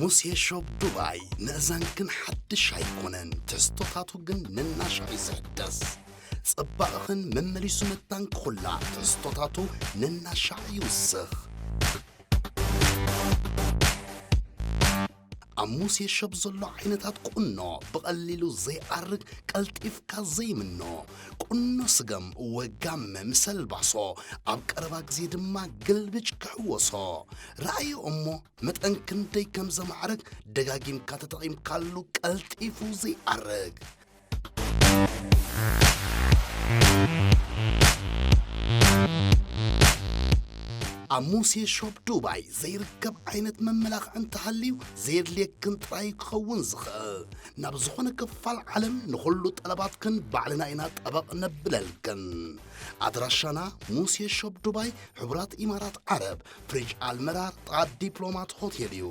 ሙሴ ሾፕ ዱባይ፣ ምእዛንክን ሓድሽ ኣይኮነን፣ ትሕዝቶታቱ ግን ነናሻዕ እዩ ዝሕደስ። ጽባቕኽን መመሊሱ መታንክኹላ፣ ትሕዝቶታቱ ነናሻዕ ይውስኽ። ኣብ ሙሴ ሾፕ ዘሎ ዓይነታት ቁኖ፣ ብቐሊሉ ዘይኣርግ፣ ቀልጢፍካ ዘይምኖ፣ ቁኖ ስገም፣ ወጋመ ምስ ኣልባሶ፣ ኣብ ቀረባ ግዜ ድማ ግልብጭ ክሕወሶ። ረኣዮ እሞ መጠን ክንደይ ከም ዘማዕርግ ደጋጊምካ ተጠቒምካሉ ቀልጢፉ ዘይኣርግ። ኣብ ሙሴ ሾፕ ዱባይ ዘይርከብ ዓይነት መመላኽዒ እንተሃልዩ ዘየድልየክን ጥራይ ክኸውን ዝኽእል። ናብ ዝኾነ ክፋል ዓለም ንኹሉ ጠለባትክን ባዕልና ኢና ጠበቕ ነብለልክን። ኣድራሻና ሙሴ ሾፕ ዱባይ፣ ሕቡራት ኢማራት ዓረብ፣ ፍሪጅ ኣልመራር፣ ጥቓ ዲፕሎማት ሆቴል እዩ።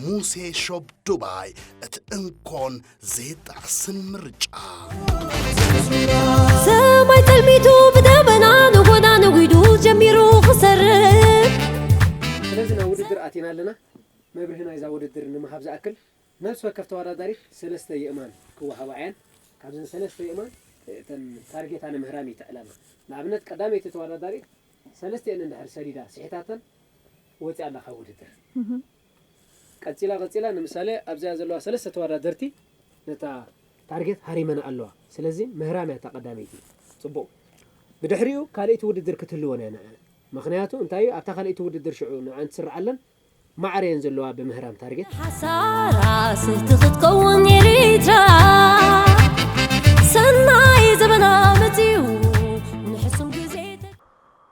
ሙሴ ሾፕ ዱባይ፣ እቲ እንኮን ዘይጣዕስን ምርጫ። ሰማይ ተልሚቱ ብደበና ንጎና ነዊዱ ጀሚሩ ክሰርሕ። ስለዚ ናብ ውድድር ኣቲና ኣለና። መብርሂ ናይዛ ውድድር ንምሃብ ዝኣክል፣ ነፍሲ ወከፍ ተወዳዳሪት ሰለስተ የእማን ክወሃባ እየን። ካብዘን ሰለስተ የእማን እተን ታርጌታ ንምህራም እዩ እቲ ዕላማ። ንኣብነት ቀዳመይቲ ተወዳዳሪት ሰለስቲአን እንድሕር ሰዲዳ ስሒታተን ወፂኣ ኣላ ካብ ውድድር። እህም። ቀፂላ ቀፂላ ንምሳሌ ኣብዚኣ ዘለዋ ሰለስተ ተወዳደርቲ ነታ ታርጌት ሃሪመና ኣለዋ። ስለዚ ምህራም እያ እታ ቀዳመይቲ። ፅቡቕ። ብድሕሪኡ ካልኣይቲ ውድድር ክትህልወን እያ ንዐ። ምኽንያቱ እንታይ እዩ? ኣብታ ካልኣይቲ ውድድር ሽዑ ንዐን ትስርዓለን ማዕረ እየን ዘለዋ ብምህራም ታርጌት። ሓሳራ ስልቲ ክትከውን ኤሪትራ ሰናይ ዘበና መጺኡ ንሕሱም ግዜ ተ-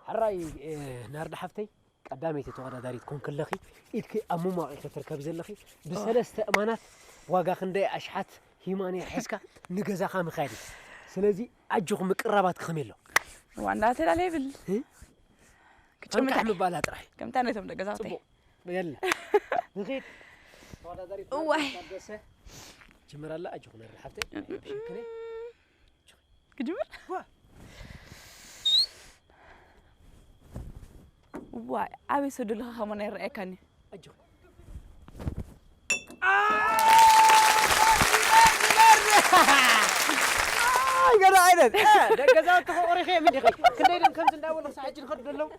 ሕራይ፣ እ፣ ናርዲ ሓፍተይ፣ ቀዳመይቲ ተወዳዳሪት ኮንክለኺ ኢድኪ ኣብ ምሟቕ ኢኺ ትርከቢ ዘለኺ። ብሰለስተ እማናት ዋጋ ክንደይ ኣሽሓት ሂማንያ ሒዝካ ንገዛኻ ምኻድ እዩ። ስለዚ ኣጆኹ ምቅራባትኪ ከመይ ኣሎ? ዋንዳ ተላለ ይብል። እ? ክጭምታ እንቃዕ ምባላ ጥራይ። ከምታ ነቶም ደቂ ኣዛውተይ። ጽቡቕ። የለ። ንኺድ። ተወዳዳሪት እዋይ። ታደሰ። ጅምር ኣላ፣ ኣጆኹ ነሪ ሓፍተይ። ብሽክነ። ክጅምር? ዋ። ዋይ፣ ኣበይ ሰደለኻ ከማን ኣይረኣየካኒ። ኣጆኺ። ኣይ፣ ገለ ዓይነት። እ፣ ደገ ገዛውቲ ከቑሪኺ እዮም እንዲኺ። ክንደይ ደም ከምዚ እንዳበሉ ክሳዕ ሕጂ ዝኸዱ ዘለዉ።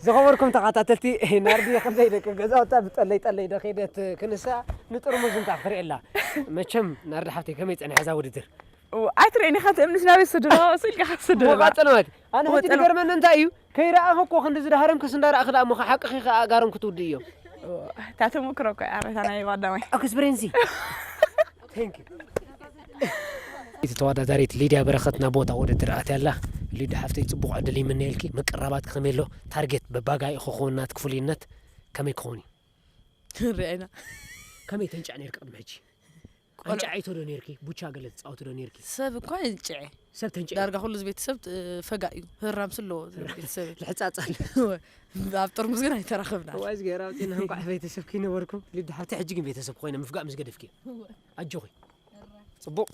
ዝኸበርኩም ተኸታተልቲ፣ ናርዲ ክንደይ ደቂ ገዛውታ ብጠለይ ጠለይ ዶ ከይደት ክንሳ ንጥርሙዝ እንታ ክርእየላ። መቸም ናርዲ ሓፍተይ ከመይ ጸኒሐ እዛ ውድድር? ኦ፣ ኣይትርእየኒ ኢኻ፣ ትእምንስ ናበይ ዝሰደዶ? ስልኪ ኢኻ ትሰደዶ። ሞቓ ጸለማት። ኣነ ሕጂ ሞቓ ጸለማት። ዝገርመኒ እንታይ እዩ? ከይረኣኹ እኮ ክንዲ ዝዳህረምክስ እንዳረኣኺ ደኣ እሞ ክሓቅኺ ከኣ ኣጋርም ክትውዲ እዮም። ኦ፣ እታ ተመክሮ እኮ እያ፣ እታ ናይ ቀዳማይ። ኤክስፐሪንሲ። Thank you። እቲ ተወዳዳሪት ሊድያ በረኸት ናብ ቦታ ውድድር ኣትያ ኣላ። ሊዱ ሓፍተይ፣ ጽቡቕ ዕድል ይምነየልኪ። ምቅራባት ከመይ ኣሎ? ታርጌት በባጋኢ ክኸውን ናትኪ ፍሉይነት ከመይ ክኸውን እዩ? ንርኣና። ከመይ ተንጫዕ ነይርኪ ቅድሚ ሕጂ? ቆልዑ- ኣንጫዒቶ ዶ ነይርኪ? ቡቻ ገለ ትጻወቱ ዶ ነይርኪ? ሰብ እኳ የንጭዐ። ሰብ ተንጭዐ? ዳርጋ ኩሉ እዚ ቤተሰብ፣ እ፣ ፈጋ እዩ። ህራም ስለ ዘለዎ እዚ ቤተሰብ። ልሕጻጻል። እወ። ኣብ ጥርሙዝ ግን ኣይተራኸብናን። እዋይ፣ እዝግሄር ኣውጺእና፣ እንቋዕ ቤተሰብ ከይነበርኩም። ሊዱ ሓፍተይ፣ ሕጂ ግን ቤተሰብ ኮይነ ምፍጋእ ምስ ገደፍኪ። እወ። ኣጆኺ። ጽቡቕ።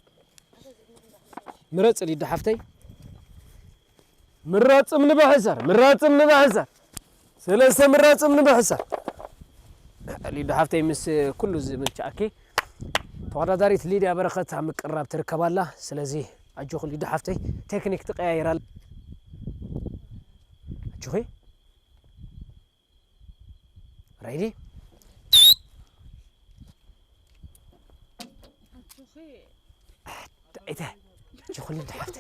ምረጽ ሊዱ ሓፍተይ። ምራጽም ንብሕሰር፣ ምራጽም ንብሕሰር። ሰለስተ ምራጽም ንብሕሰር። ሊዱ ሓፍተይ ምስ ኩሉ ዝምችኣኪ ተወዳዳሪት ሊድያ በረኸት ኣብ ምቅራብ ትርከብ ኣላ። ስለዚ ኣጆኺ ሊዱ ሓፍተይ ቴክኒክ ትቀያይር ኣላ። ኣጆኺ። ሬዲ? ኣይተ፣ ጆኹሊ ድሓፍተ።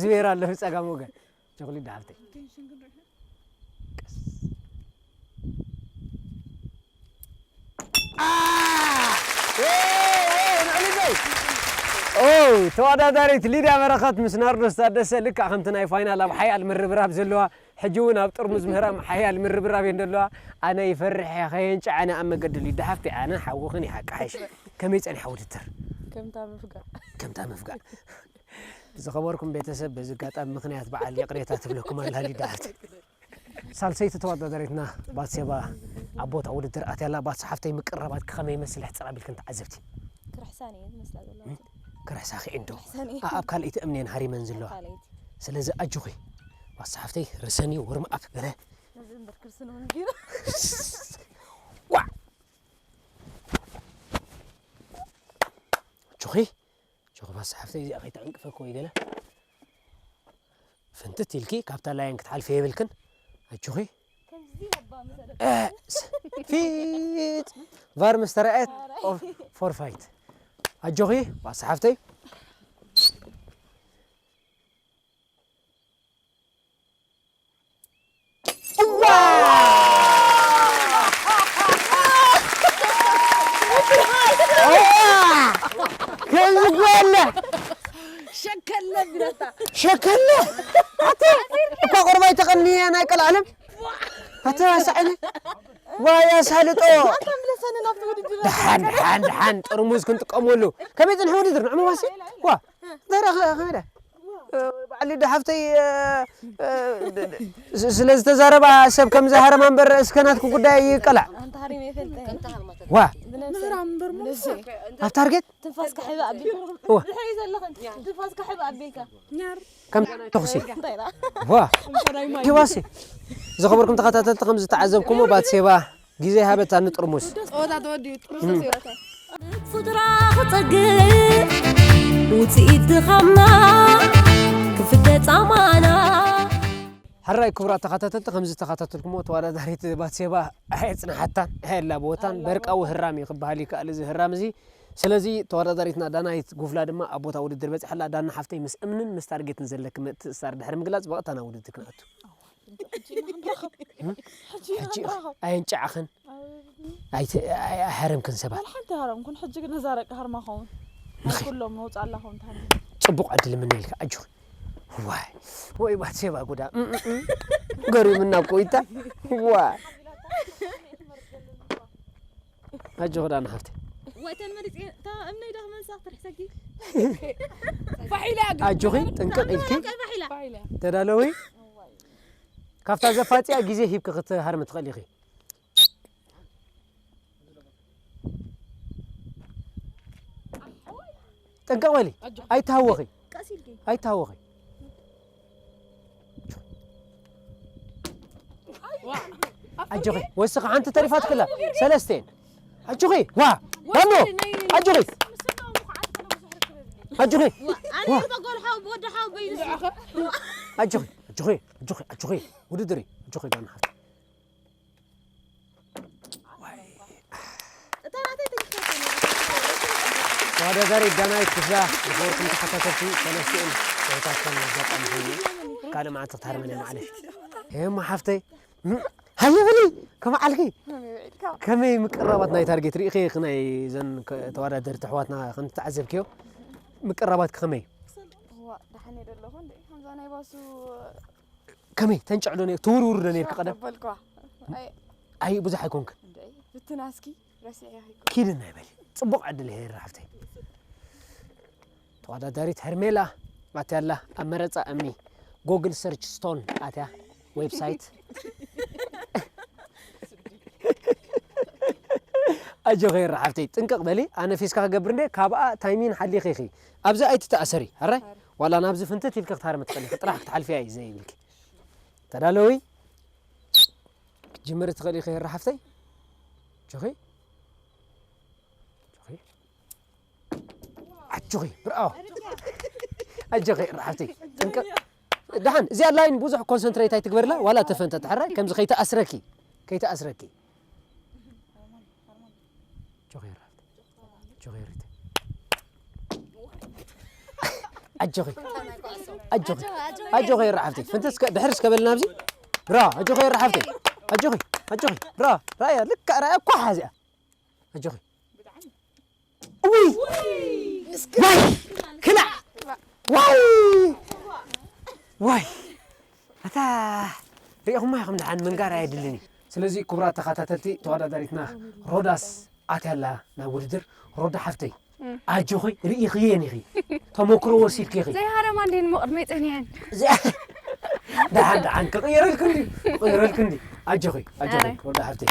ዝቤራ ኣሎ ብጸጋም ወገን። ጆኹሊ ድሓፍተ። ቀስ። አ! ኤ፣ ኤ፣ ንዕሊ ዘይ። ኦ፣ ተወዳዳሪት ሊድያ በረኸት ምስ ናርዶስ ታደሰ ልክዕ ከምቲ ናይ ፋይናል ኣብ ሓያል ምርብራብ ዘለዋ ሕጂ እውን ኣብ ጥርሙዝ ምህራም ሓያል ምርብራብ እየን ዘለዋ። ኣነ ይፈርሕ እየ፣ ከየንጭ ኣነ ኣብ መገዲ ሊዱ ሓፍቲ፣ ኣነ ሓውኽን ይሓቃሕሽ። ከመይ ጸኒሓ ውድድር? ከምታ ምፍጋእ። ከምታ ምፍጋእ። ዝኸበርኩም ቤተሰብ፣ በዚ ኣጋጣሚ ምኽንያት በዓል ይቕሬታ ትብለኩም ኣላ ሊዱ ሓፍቲ። ሳልሰይቲ ተወዳዳሪትና ባትሴባ ኣብ ቦታ ውድድር ኣትያ ኣላ። ባትሲ ሓፍተይ፣ ምቅርራባት ከመይ ይመስል? ሕጽር ኣቢልክን ተዓዘብቲ። ክርሕስ ክሕታን እየ ዝመስላ ዘለዋ። ክረሳኺ እንዶ ክሕሰኒ። ኣብ ካልኣይቲ እምንየን ሃሪመን ዘለዋ። ካልኣይቲ። ስለዚ ኣጆኺ ዋሳ ሓፍተይ ርሰኒ ወርም ኣፕ በለ። ነዚ እምበር ክርስኖ እንዲሩ። ዋ ኣጆኺ ኣጆኺ ዋሳ ሓፍተይ እዚኣ ከይተዕንቅፈኪ ወይ ገለ ፍንትት ኢልኪ ካብታ ላየን ክትሓልፊ የብልክን ኣጆኺ። ከምዚ ነባ መሰለ። ፊት ቫር ምስ ተረኣየት ፎርፋይት ኣጆኺ ዋሳ ሓፍተይ። ከምዚ ጓለ ሸከለ ቢረታ። ሸከለ ኣተ እኳ ቁርባይ ተቐንየ ናይ ቀልዓለም ኣተ ሳዕኒ ዋይ ኣሳልጦ ተምለሰኒ ናብቲ ውድድር። ደሓን ደሓን ደሓን ጥርሙዝ ክንጥቀመሉ ከመይ ፅንሐ ውድድር ንዕመ ዋሲ ዋ ደረኸ ከመዳ በዓል ሊዳ ሓፍተይ ስለ ዝተዛረባ ሰብ ከም ዝሃረማ እምበር እስከ ናትኩ ጉዳይ ይቀላዕ ኣንተ ሃሪም የፈልጠ ዋ ብነብሰ ምህራም እምበር ሙሉእ ብነብሰ ሰብ ከ- እንተ ኣብ ታርጌት ትንፋስካ ሕበ ኣቢል እዋ። ድሕሪ ዘለኽን ትንፋስካ ሕበ ኣቢልካ ኛር ከም ተኹሲ እንታይ ደኣ ዋ እንፈራይ ማይ ጊዋሲ ዝኸበርኩም ተኸታተልቲ ከም ዝተዓዘብኩሞ ባትሴባ ግዜ ሃበታ ንጥርሙስ ጸወታ ተወዲኡ ጥርሙስ ተሰይሮታ ፍጡራ ክጸግብ ውፅኢት ድኻምና ክፍተ ጻማና ሕራይ ክቡራት ተኸታተልቲ ከም ዝተኸታተልኩሞ ተወዳዳሪት ባትሴባ ኣየጽንሓታን ኣየላበወታን በርቃዊ ህራም እዩ ክበሃል ይከኣል እዚ ህራም እዚ ስለዚ ተወዳዳሪትና ዳናይት ጉፍላ ድማ ኣብ ቦታ ውድድር በፂሓ ኣላ ዳና ሓፍተይ ምስ እምንን ምስ ታርጌትን ዘለኪ ምትእስሳር ድሕሪ ምግላፅ ብቐጥታ ናብ ውድድር ክንኣቱ ሕጂ ኣየንጨዕኽን ኣይሓረምክን ሰባት ሓንቲ ሃረምኩን ሕጂ ግን ነዛ ረቂ ሃርማ ኸውን ናይ ኩሎም መውፃእ ኣላ ኸውን ትሃርም ፅቡቕ ዕድል ምነየልካ ኣጆኺ ዋይ ወይ ባትሴባ ጉዳ ገሪምና እኮ ይታ ዋይ ኣጆኺ ዳና ሓፍተይ ወተን መሪጽ እታ እምነይ ዶ ክመልሳ ክትርሕሰኪ ፋሒላ ግን ኣጆኺ ጥንቅቕ ኢልኪ ፋሒላ ፋሒላ ተዳለዊ ካብታ ዘፋፅያ ግዜ ሂብኪ ክትሃርሚ ትኽእል ኢኺ ጥንቅቕ በሊ ኣይትሃወኺ ቀስ ኢልኪ ኣይትሃወኺ ኣጆኺ ወስኺ ሓንቲ ተሪፋትክላ ሰለስተ እየን ኣጆኺ ዋ ዳሞ ኣጆኺ ኣጆኺ ኣነ በጎል ሓው ወዲ ሓው በይኑ ኣጆኺ ኣጆኺ ኣጆኺ ኣጆኺ ውድድር እዩ ኣጆኺ ዳና ሓፍቲ እታ ናተይ ትንሽ ተወዳዳሪ ዳናይት ክፍላ ዝኸበርኩም ተኸታተልቲ ሰለስቲኦም ጸወታትከን ኣጋጣሚ ኮይኑ ካልእ መዓልቲ ክትሃርመን እያ ማዕለሽ ሄማ ሓፍተይ ሃየ በሊ ከመዓልኪ ከመይ ምቅራባት ናይ ታርጌት ርኢኺ ናይ ዘን ተወዳደርቲ ኣሕዋትና ከም ተዓዘብክዮ ምቅራባት ከመይ ዋ ደሓን እየ ዘለኹ እንደ ከምዛ ናይ ባሱ ከመይ ተንጭዕ ዶ ነር ትውርውር ዶ ነርኪ ቀደም በልኳ ኣይ ብዙሕ ኣይኮንክ እንደ ብትናስኪ ረሲዐ ይኮ ኪድ ናይ በሊ ጽቡቕ ዕድል ይሄ ሓፍተይ ተወዳዳሪት ሄርሜላ ኣትያላ ኣብ መረፃ እምኒ ጎግል ሰርች ስቶን ኣትያ ዌብሳይት ኣጆኺ ራሓፍተይ ጥንቅቕ በሊ ኣነ ፌስካ ክገብር እንደ ካብኣ ታይሚን ሓሊኺ ኢኺ ኣብዚ ኣይትተኣሰሪ ሕራይ ዋላ ናብዚ ፍንትት ኢልኪ ክትሃርሚ ትኽእሊ ኢኺ ጥራሕ ክትሓልፍያ እዩ ዘይብልኪ ተዳለዊ ክትጅምሪ ትኽእሊ ኢኺ ራሓፍተይ ኣጆኺ ኣጆኺ ኣጆኺ ብርኣው ኣጆኺ ራሓፍተይ ጥንቅቕ ደሓን እዚኣ ላይን ብዙሕ ኮንሰንትሬት ኣይትግበርላ ዋላ ተፈንተት ሕራይ ከምዚ ከይተኣስረኪ ከይተኣስረኪ ኣጆኺ ራሓፍተይ ኣጆኺ ሪተ ኣጆኺ ኣጆኺ ኣጆኺ ራሓፍተይ ፍንተት እስከ ድሕር እስከ በልና ኣብዚ ብራ ኣጆኺ ራሓፍተይ ኣጆኺ ኣጆኺ ብራ ራያ ልካ ራያ እኳ ሓዚኣ ኣጆኺ ውይ ዋይ ክላዕ ዋይ ዋይ ኣታ ሪኢኹማ ኢኹም ደሓን ምንጋር ኣየድልን እዩ ስለዚ ክቡራት ተኸታተልቲ ተወዳዳሪትና ሮዳስ ኣትያ ኣላ ናብ ውድድር ሮዳ ሓፍተይ ኣጆኺ ርኢኽየን ኢኺ ተመክሮ ወሲድኪ ኢኺ ዘይሃረማ እንዴ ንሞ ቅድመይ ጸኒሐን ደሓን ደሓን ክቕየረልክ እንዲ ክቕየረልክ እንዲ ኣጆኺ ኣጆኺ ሮዳ ሓፍተይ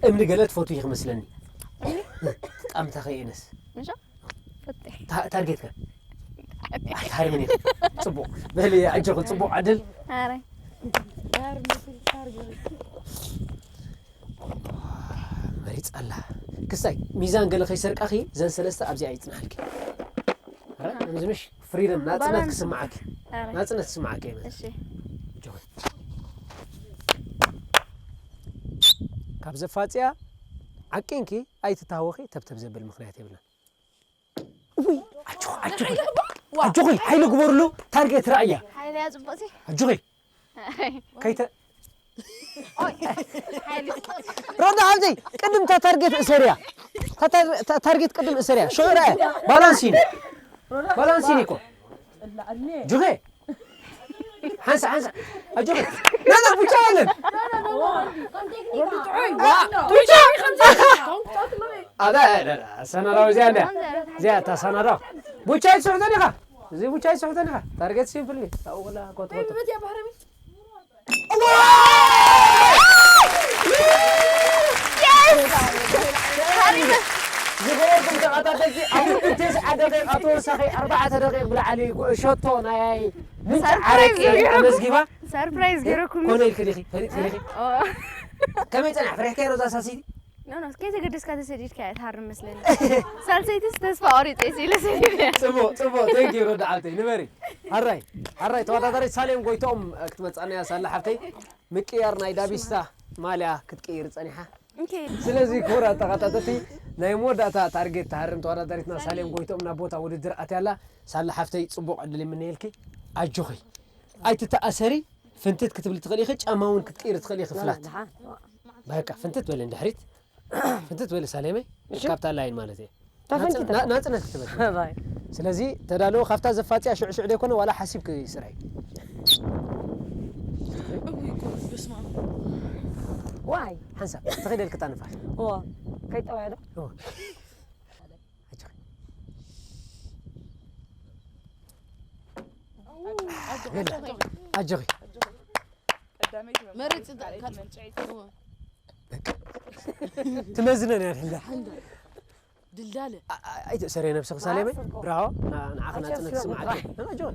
እምኒ ገለ ትፈትዊ ኢኺ መስለኒ ጣምታ ከየነስ ምሻ ታ- ታርጌትካ ኣይትሃርምን ኢኻ። ጽቡቕ በሊ፣ ኣጆኺ፣ ጽቡቕ ዕድል። ኣረ መሪጻ ኣላ። ክሳይ ሚዛን ገለ ከይሰርቃኺ፣ ዘን ሰለስተ ኣብዚኣ ይጽናሓልኪ። ኣረ፣ ምዝምሽ ፍሪደም፣ ናጽነት ባላንስ። ክስምዓኪ። ኣረ ናጽነት ክስምዓኪ እየ። እሺ ጆን። ካብ ዘፋጽያ ዓቂንኪ ኣይትታወኺ፣ ተብተብ ዘብል ምኽንያት የብላን። ውይ፣ ኣጆኺ፣ ኣጆኺ፣ ኣጆኺ፣ ሓይሊ ግበርሉ፣ ታርጌት ራእያ። ሓይልያ ጽቡቕሲ ኣጆኺ፣ ከይተ ሮዳ ሓብተይ፣ ቅድም እታ ታርጌት እሰርያ። እታ ታር- እታ ታርጌት ቅድም እሰርያ። ሽዑ ራእያ። ባላንስ እዩ። ባላንስ እዩ እኮ። ጆኸ። ሓንሳ፣ ሓንሳ። ኣጆኸ። ና፣ ና፣ ብቻ የለን። ኣዳ፣ ኣዳ፣ ኣዳ፣ ሰናዳው እዚኣ እንዳ። እዚኣ እታ ሰናዳው። ቡቻ ይስሕተን ኢኻ። እዚ ቡቻ ይስሕተን ኢኻ። ታርጌት ሲምፕል እዩ። ኣብኡ ከላ ኮት፣ ኮት። ዝኸበርኩም ተኸታተልቲ፣ ኣብ ውድድር ተስዓ ደቂቕ፣ ኣብ ተወሳኺ ኣርባዕተ ደቂቕ ብላዕሊ ሸቶ ናይ ምንጪ ሰርፕራይዝ ዓረቂ ገይሩ። ኣመዝጊባ። ሰርፕራይዝ ገይረኩም ኮነ ኢልኪ ዲኺ? ፈሊጥኪ ዲኺ? ኦ ከመይ ጸኒሕ? ፈሪሕካዮ ሮዛ ሳሲ? ኖ ኖ ከይተገደስካ ተሰዲድካ እያ ትሃርም መስለኒ። ሳልሰይትስ ተስፋ ቆሪፀ ኢለ ሰዲደ። ጽቡቕ፣ ጽቡቕ። Thank you ሮዳ ሓብተይ። ንበሪ። ሓራይ፣ ሓራይ ተወዳዳሪት ሳሌም ጎይትኦም ክትመጻና እያ ሳላ ሓብተይ። ምቅያር ናይ ዳቢስታ ማልያ ክትቅይር ጸኒሓ። ኦኬ ስለዚ ክቡራት ተኸታተልቲ፣ ናይ መወዳእታ ታርጌት ትሃርም ተወዳዳሪትና ሳሌም ጎይትኦም ናብ ቦታ ውድድር ኣትያ ኣላ። ሳላ ሓፍተይ፣ ጽቡቕ ዕድል ይምነየልኪ። ኣጆኺ፣ ኣይትተኣሰሪ። ፍንትት ክትብሊ ትኽእሊ ኢኺ፣ ጫማ እውን ክትቅይሪ ትኽእሊ ኢኺ። ፍላት። በቃ ፍንትት በሊ ንድሕሪት። ፍንትት በሊ ሳሌመይ። ካብታ ላይን ማለት እየ። ናጽነት ክትበል። ስለዚ ተዳለዎ፣ ካብታ ዘፋጽያ ሽዑ ሽዑ ደይኮነ ዋላ ሓሲብኪ ስራይ። እውይ ጎበዝ፣ በስመ ኣብ። ዋይ ሓንሳብ ተኸይደልክታ ንፋስ። እዎ ከይጠውያ ዶ? ኦ። ኣጆኺ። ኣጆኺ። ቀዳመይቲ መ- መርጽ ካልኣይቲ ዳእካ- መንጨይቲ። እወ። ትመዝነን እያ ንሕላ። ድልዳለ ኣ- ኣ- ኣይትእሰሪ ነብስኺ ሳሌመይ። ብራሆ። ና- ንዓኺ ናጽነት ስምዓት። ኣጆኺ።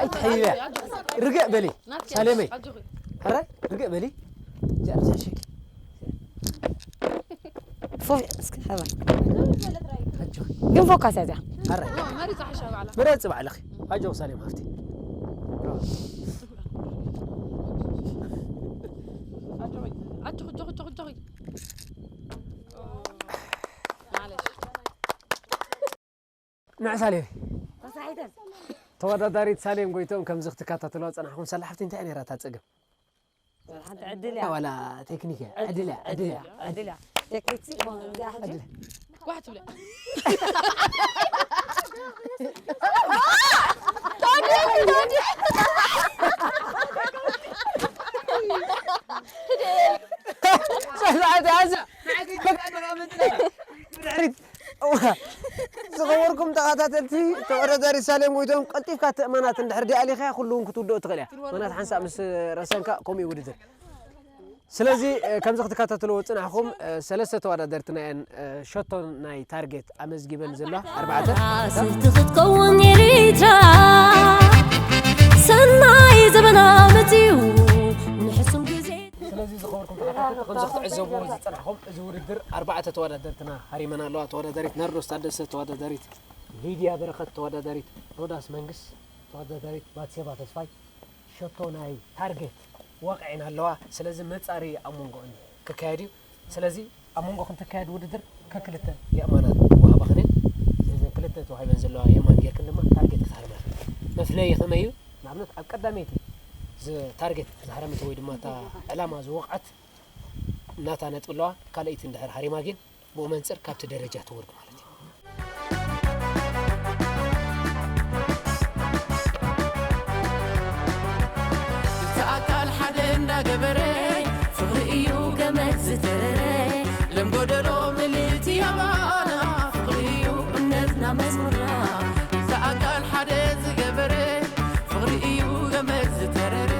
ኣይትሕይልያ። ርግእ በሊ ናትኪ ሳሌመይ። ኣጆኺ። ሕራይ ርግእ በሊ። እዚኣ ብዝሕሸኪ። ፎ እስኪ ሓባ ኣጆኺ። ግን ፎካስ እያ እዚኣ። ሕራይ። እወ፣ መሪጻ ሓሻ ባዕላ። ምረጽ ባዕልኺ። ኣጆኺ ሳሌም ሃፍቲ። ኣጆኺ፣ ኣጆኺ፣ ኣጆኺ፣ ኣጆኺ። ማለሽ። ንዕ ሳሌም። ተወዳዳሪት ሳሌም ጎይቶም ከምዚ ክትከታተልዋ ጸናሕኩም። ሳላ ሓፍቲ እንታይ ነይራ እታ ጸገም? ሓንቲ ዕድል እያ። ዋላ ቴክኒክ እያ። ዕድል እያ፣ ዕድል እያ። ዕድል እያ። ቴክኒክ ሲ እዚኣ ሕጂ ጓሕ ትብለ። ሳላ ሓፍቲ ኣዛ። ድሕሪት። እዋ። ዝኸበርኩም ተኸታተልቲ፣ ተወዳዳሪ ሳሌም ጎይቶም ቀልጢፍካ ተእመናት እንድሕር ዲኣ ኣሊኻያ ኩሉ እውን ክትውድኦ ትኽእል እያ። ምኽንያቱ ሓንሳእ ምስ ረሰንካ ከምኡ እዩ ውድድር። ስለዚ እ፣ ከምዚ ክትከታተልዎ ዝጽናሕኩም እ፣ ሰለስተ ተወዳደርትና እየን እ፣ ሸቶ ናይ ታርጌት ኣመዝጊበን ዘለዋ ኣርባዕተ። ስልቲ ክትከውን ኤሪትራ ሰናይ ዘበና መፅዩ ንሕሱም ግዜ ስለዚ ዝኸበርኩም ተኸታተልቲ ከምዚ ክትዕዘብዎ ዝጸናሕኩም እዚ ውድድር ኣርባዕተ ተወዳደርትና ሃሪመን ኣለዋ። ተወዳዳሪት ናርዶስ ታደሰ፣ ተወዳዳሪት ሊድያ በረኸት፣ ተወዳዳሪት ሮዳስ መንግስ፣ ተወዳዳሪት ባትሴባ ተስፋይ ሸቶ ናይ ታርጌት ወቕዒን ኣለዋ። ስለዚ መጻሪ ኣብ መንጎ ክካየድ እዩ። ስለዚ ኣብ መንጎ ክንትካየድ ውድድር ከክልተ የእማናት ወሃባኽን እየን። ስለዚ ክልተ ተዋሂበን ዘለዋ የእማን ጌርክን ድማ ታርጌት ክትሃርማ ኢኽን። መፍለዪ ከመይ እዩ? ንኣብነት ኣብ ቀዳመይቲ ዝ- ታርጌት ዝሃረመት ወይ ድማ እታ ዕላማ ዝወቕዐት ናታ ነጥቢ ኣለዋ። ካልኣይቲ እንድሕር ሃሪማ ግን ብኡ መንፅር ካብቲ ደረጃ ትወርድ ማለት እዩ። እቲ ኣካል ሓደ እንዳገበረ ፍቕሪ እዩ ገመድ ዝተረረ ለም ጎደሎ ምልእቲ ኣባና ፍቕሪ እዩ እምነትና መዝሙርና እቲ ኣካል ሓደ ዝገበረ ፍቕሪ እዩ ገመድ ዝተረረ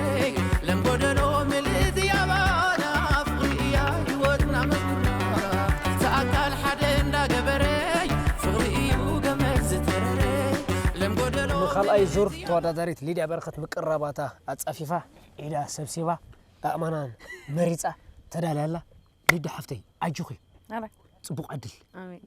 ለም ጎደሎ ምልእቲ ኣባና ፍቕሪ እያ ህይወትና መዝሙርና ገበረይ ፍቕሪ እዩ ገመድ ዝተረረ ለም ጎደሎ ንኻልኣይ ዙር ተወዳዳሪት ሊድያ በረኸት ምቅራባታ ኣጻፊፋ ኢዳ ሰብሲባ ኣእማናን መሪጻ ተዳልያ ኣላ። ሊዱ ሓፍተይ ኣጆኺ ኣረ ጽቡቕ ዕድል። ኣሜን።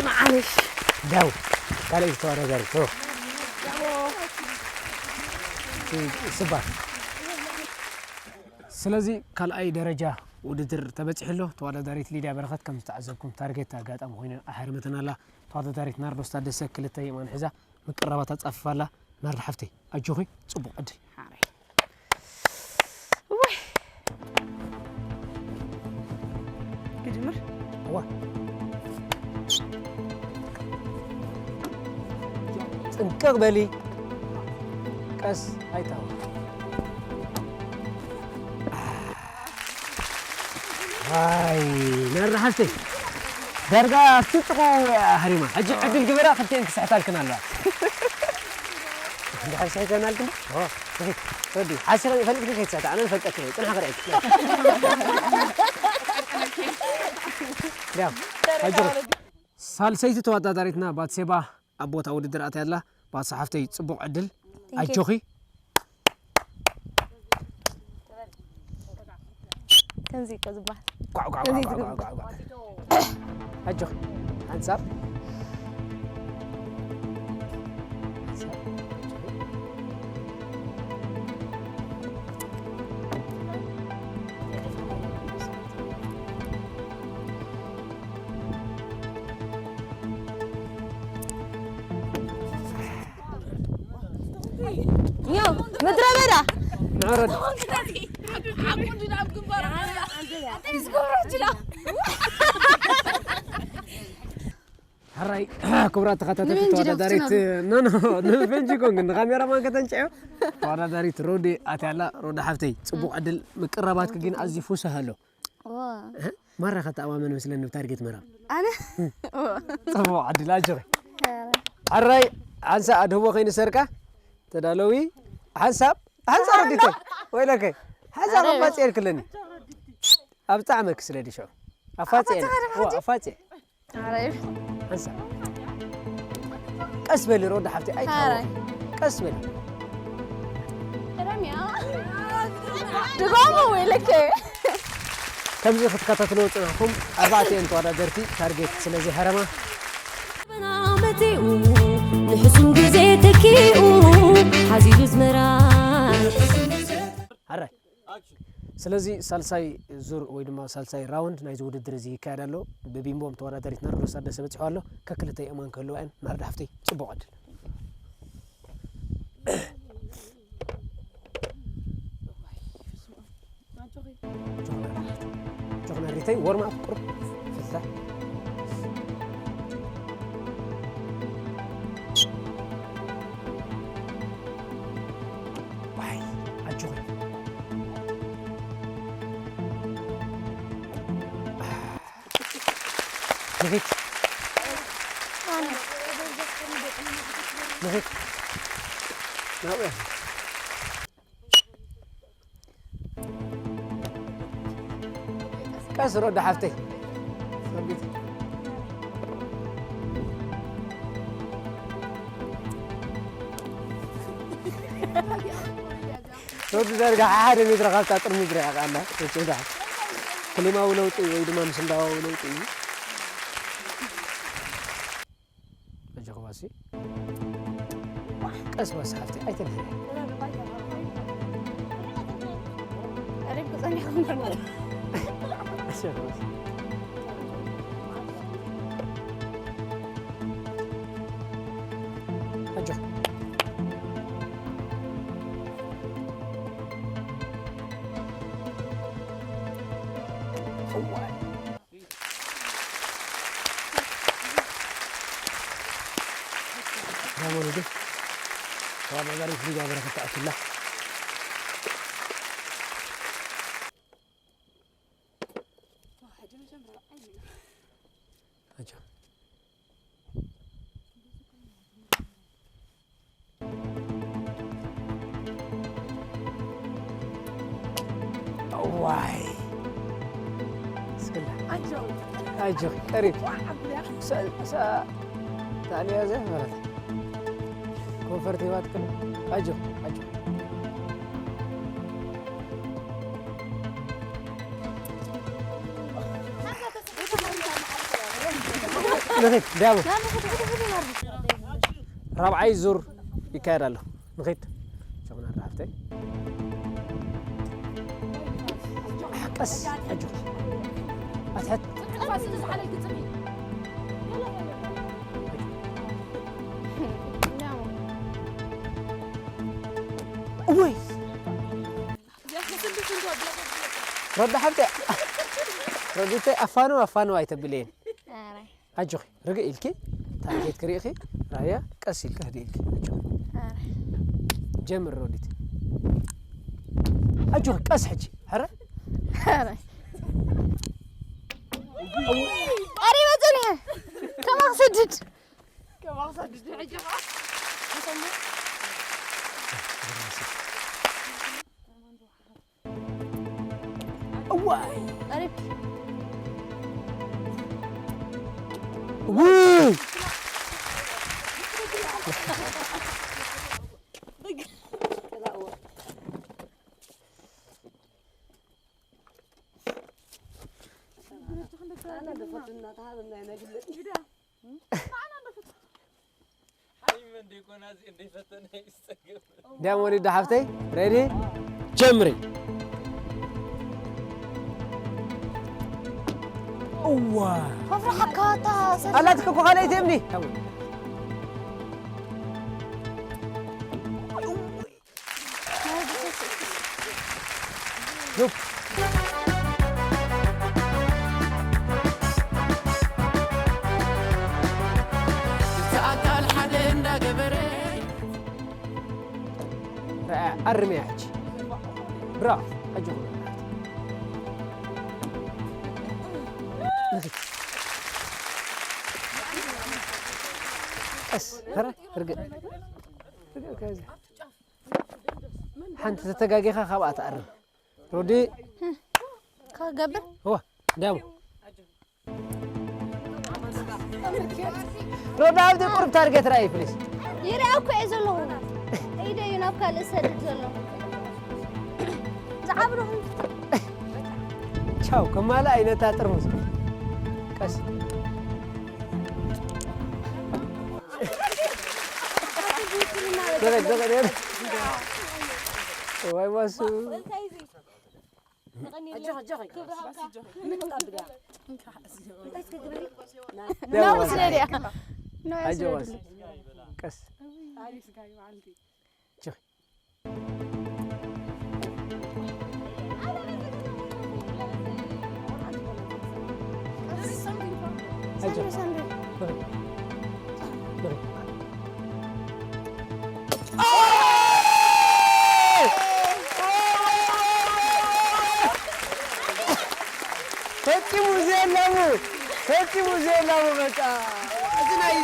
መዓልሽ ዳው ካልኣይ ዝተዋዳዳሪ ስባ። ስለዚ ካልኣይ ደረጃ ውድድር ተበፂሑ ኣሎ። ተወዳዳሪት ሊድያ በረኸት ከም ዝተዓዘብኩም ታርጌት ኣጋጣሚ ኮይኑ ኣሕርመተና ኣላ። ተወዳዳሪት ናርዶስ ታደሰ ክልተ የማን ሒዛ ምቅራባት ኣጻፍፋ ኣላ። ናርዲ ሓፍተይ ኣጆኺ ጽቡቕ ዕድል። ሓራይ። ውይ። ክጅምር? እዋ። ጥንቅቕ በሊ። ቀስ ኣይታወ። ኣይ ናርዲ ሓፍተይ ዳርጋ ኣብቲ ጥቑ ኣህሪማ። ሕጂ ዕድል ግበራ ክልቲኤን ክስሕታልክን ኣለዋ። እንድሕር ስሒተናልክን? ኦ፣ ስሒት። ረዲ፣ ሓሲኻ ይፈልጥኪ ከይትስሕታ፣ ኣነ ንፈልጠኪ እየ። ጽንሓ ክርእየኪ። ያው፣ ኣጆኺ። ሳልሰይቲ ተወዳዳሪትና ባትሴባ ኣብ ቦታ ውድድር ኣትያ ኣላ። ባትሲ ሓፍተይ ጽቡቕ ዕድል። Thank you. ኣጆኺ። ከምዚ እኮ ዝበሃል። ጓዕ፣ ጓዕ፣ ከምዚ ጓዕ፣ ጓዕ፣ ዝግበር። ጓዕ፣ ጓዕ፣ ጓዕ። ኣጆኺ። ሓንሳብ። ሓንሳብ። ዮ፣ ምድረ በዳ። ንዕረድ። ሕራይ፣ ክቡራት ተኸታተልቲ ንቤንጂ ዶ ተወዳዳሪት፣ ክትነግሩ? ኖ፣ ኖ፣ ንቤንጂ ኮን ግን ንካሜራማን ከተንጭዮ። ተወዳዳሪት ሮዲ ኣትያላ፣ ሮዲ ሓፍተይ፣ ጽቡቕ ዕድል ምቅራባትኪ ግን ኣዝዩ ፍሱህ ኣሎ። ዋ። እህ፣ ማራ ከተኣማመን መስለኒ ብታርጌት ምዕራብ። ኣነ? ዋ። ጽቡቕ ዕድል ኣጆኺ። ኧረ። ሕራይ፣ ሓንሳእ ኣድህቦ ከይንሰርቃ። ተዳለዊ። ሓንሳብ፣ ሓንሳብ ረዲተይ። ወይለከ። ሓንሳብ ኣረ። ኣፋጽየ ኢልክለኒ። ኣብ ጣዕመ ክስለ ዲሾ። ኣፋጽየ። ኣፋጽየ ዋ፣ ሓጂ? ኣፋጽየ። ኣረ። ሓንሳብ። ቀስ በሊ ሮዳ ሓፍቲ፣ ኣረ። ኣይትሃወኺ። ቀስ በሊ። ድገሙ ወይለከ። ከምዚ ክትከታተልዎ ዝጸናሕኩም ኣርባዕቲኤን ተወዳደርቲ ታርጌት ስለ ዘይሃረማ። መጺኡ ንሕሱም ግዜ ተኪኡ ሓዚሉ ኣዝመራ። ሕራይ። ስለዚ ሳልሳይ ዙር ወይ ድማ ሳልሳይ ራውንድ ናይዚ ውድድር እዚ ይካየድ ኣሎ። ብቢምቦም ተወዳዳሪት ናርዶስ ታደሰ በጺሑ ኣሎ። ከክልተ የእማን ክህልዋ እየን። ናርዲ ሓፍተይ ጽቡቕ ዕድል። ጆክና ሪተይ ወርም ኣፕ ቁሩብ ፍታ። ዋይ፣ ኣጆኺ። ንኺድ። ንኺድ። ናብኡ። ቀስ ሮዳ ሓፍተይ። ሮዲ ዳርጋ ሓደ ሜትሮ ካብታ ጥርሙዝ ርሒቓ ኣላ። እቺ ዳ ክሊማዊ ለውጢ ወይ ድማ ምስንዳዋዊ ለውጢ እዩ። ኣጆኺ ባሲ። ቀስ በስ ሓፍቲ ኣይተንህሪ። ቀሪብኩ ጸኒሕኩም ነበር። ኣጆኺ ባሲ። ዳሞን እንዴ ተባባሪ ፍሪዳ በረከት ተኣኪላ። ኣጆ። ዋይ። እስክላ። ኣጆ። ኣጆ፣ ቀሪብ። ዋ፣ ዓብያ። ሰ-፣ ሰ-፣ ታንያ ዘ ማለት። ኮንፈርት ይዋጥቅም። ኣጆ፣ ኣጆ። ንኺድ፣ ዳቦ። ራብዓይ ዙር ይካየድ ኣሎ። ንኺድ። ጀምና፣ ሓፍተይ። ቀስ፣ ኣጆ። ኣትሕት። እወይ። ረዳ ሓብተይ፣ ረዲተይ ኣፋንው፣ ኣፋንው ኣይተብልየን። ኣረ። ኣጆኺ፣ ርግእ ኢልኪ፣ ታርጌት ክርእኺ፣ ራያ፣ ቀስ ኢልኪ፣ ህድእ ኢልኪ፣ ኣጆኺ። ኣረ። ጀምር፣ ሮዲት። ኣጆኺ፣ ቀስ ሕጂ፣ ኧረ። ኣረ። ቀሪበ ጸኒሐ። ከማኽ ሰድድ። ከማኽ ሰድድ፣ ሕጂ ኸዓ። እዋይ! ቀሪብኪ። ውይ! ዳሞኒ ዶ ሓፍተይ፣ ሬዲ? ጀምሪ። እዋ። ከፍርሓካ እታ ሰ- ኣላትኪ እኮ ካልኣይቲ እምኒ። ሉፕ። እቲ ኣካል ሓደ እንዳገበረ። ረኣ፣ ኣርምያ ሕጂ። ብራቮ፣ ኣጆኹም። ቀስ፣ ኧረ፣ ርግእ። ርግእ፣ ከዚ። ሓንቲ ተተጋጊኻ ካብኣ ትኣርም። ሮዲ። ክገብር? እዋ፣ እንዲያሞ። ሮዲ፣ ኣብቲ ቁሩብ ታርጌት ርኣይ፣ ፕሊዝ። ይርኣ እኮ እየ ዘለኹ። ኢደ እዩ ናብ ካልእ ዝሰድድ ዘሎ። ዝዓብርኹም። ቻው፣ ከማልኣ እዩ ነታ ጥርሙዝ። ቀስ። ደረግ፣ ደረግ፣ ደረግ። ዋይ፣ ዋሱ። ኣጆኺ፣ ኣጆኺ። ክብሪ ሃብካ። ምን ትቀብልያ? እንታይ ትገብሪ? ና፣ ና፣ ና፣ ወስደ ድያ? ና፣ ኣጆ፣ ወስደ ዋሱ። ድያ? ቀስ። ኣጆኺ። ፈጺሙ ዘየላሙ፣ ፈጺሙ ዘየላሙ፣ በቃ። እዚ ናይ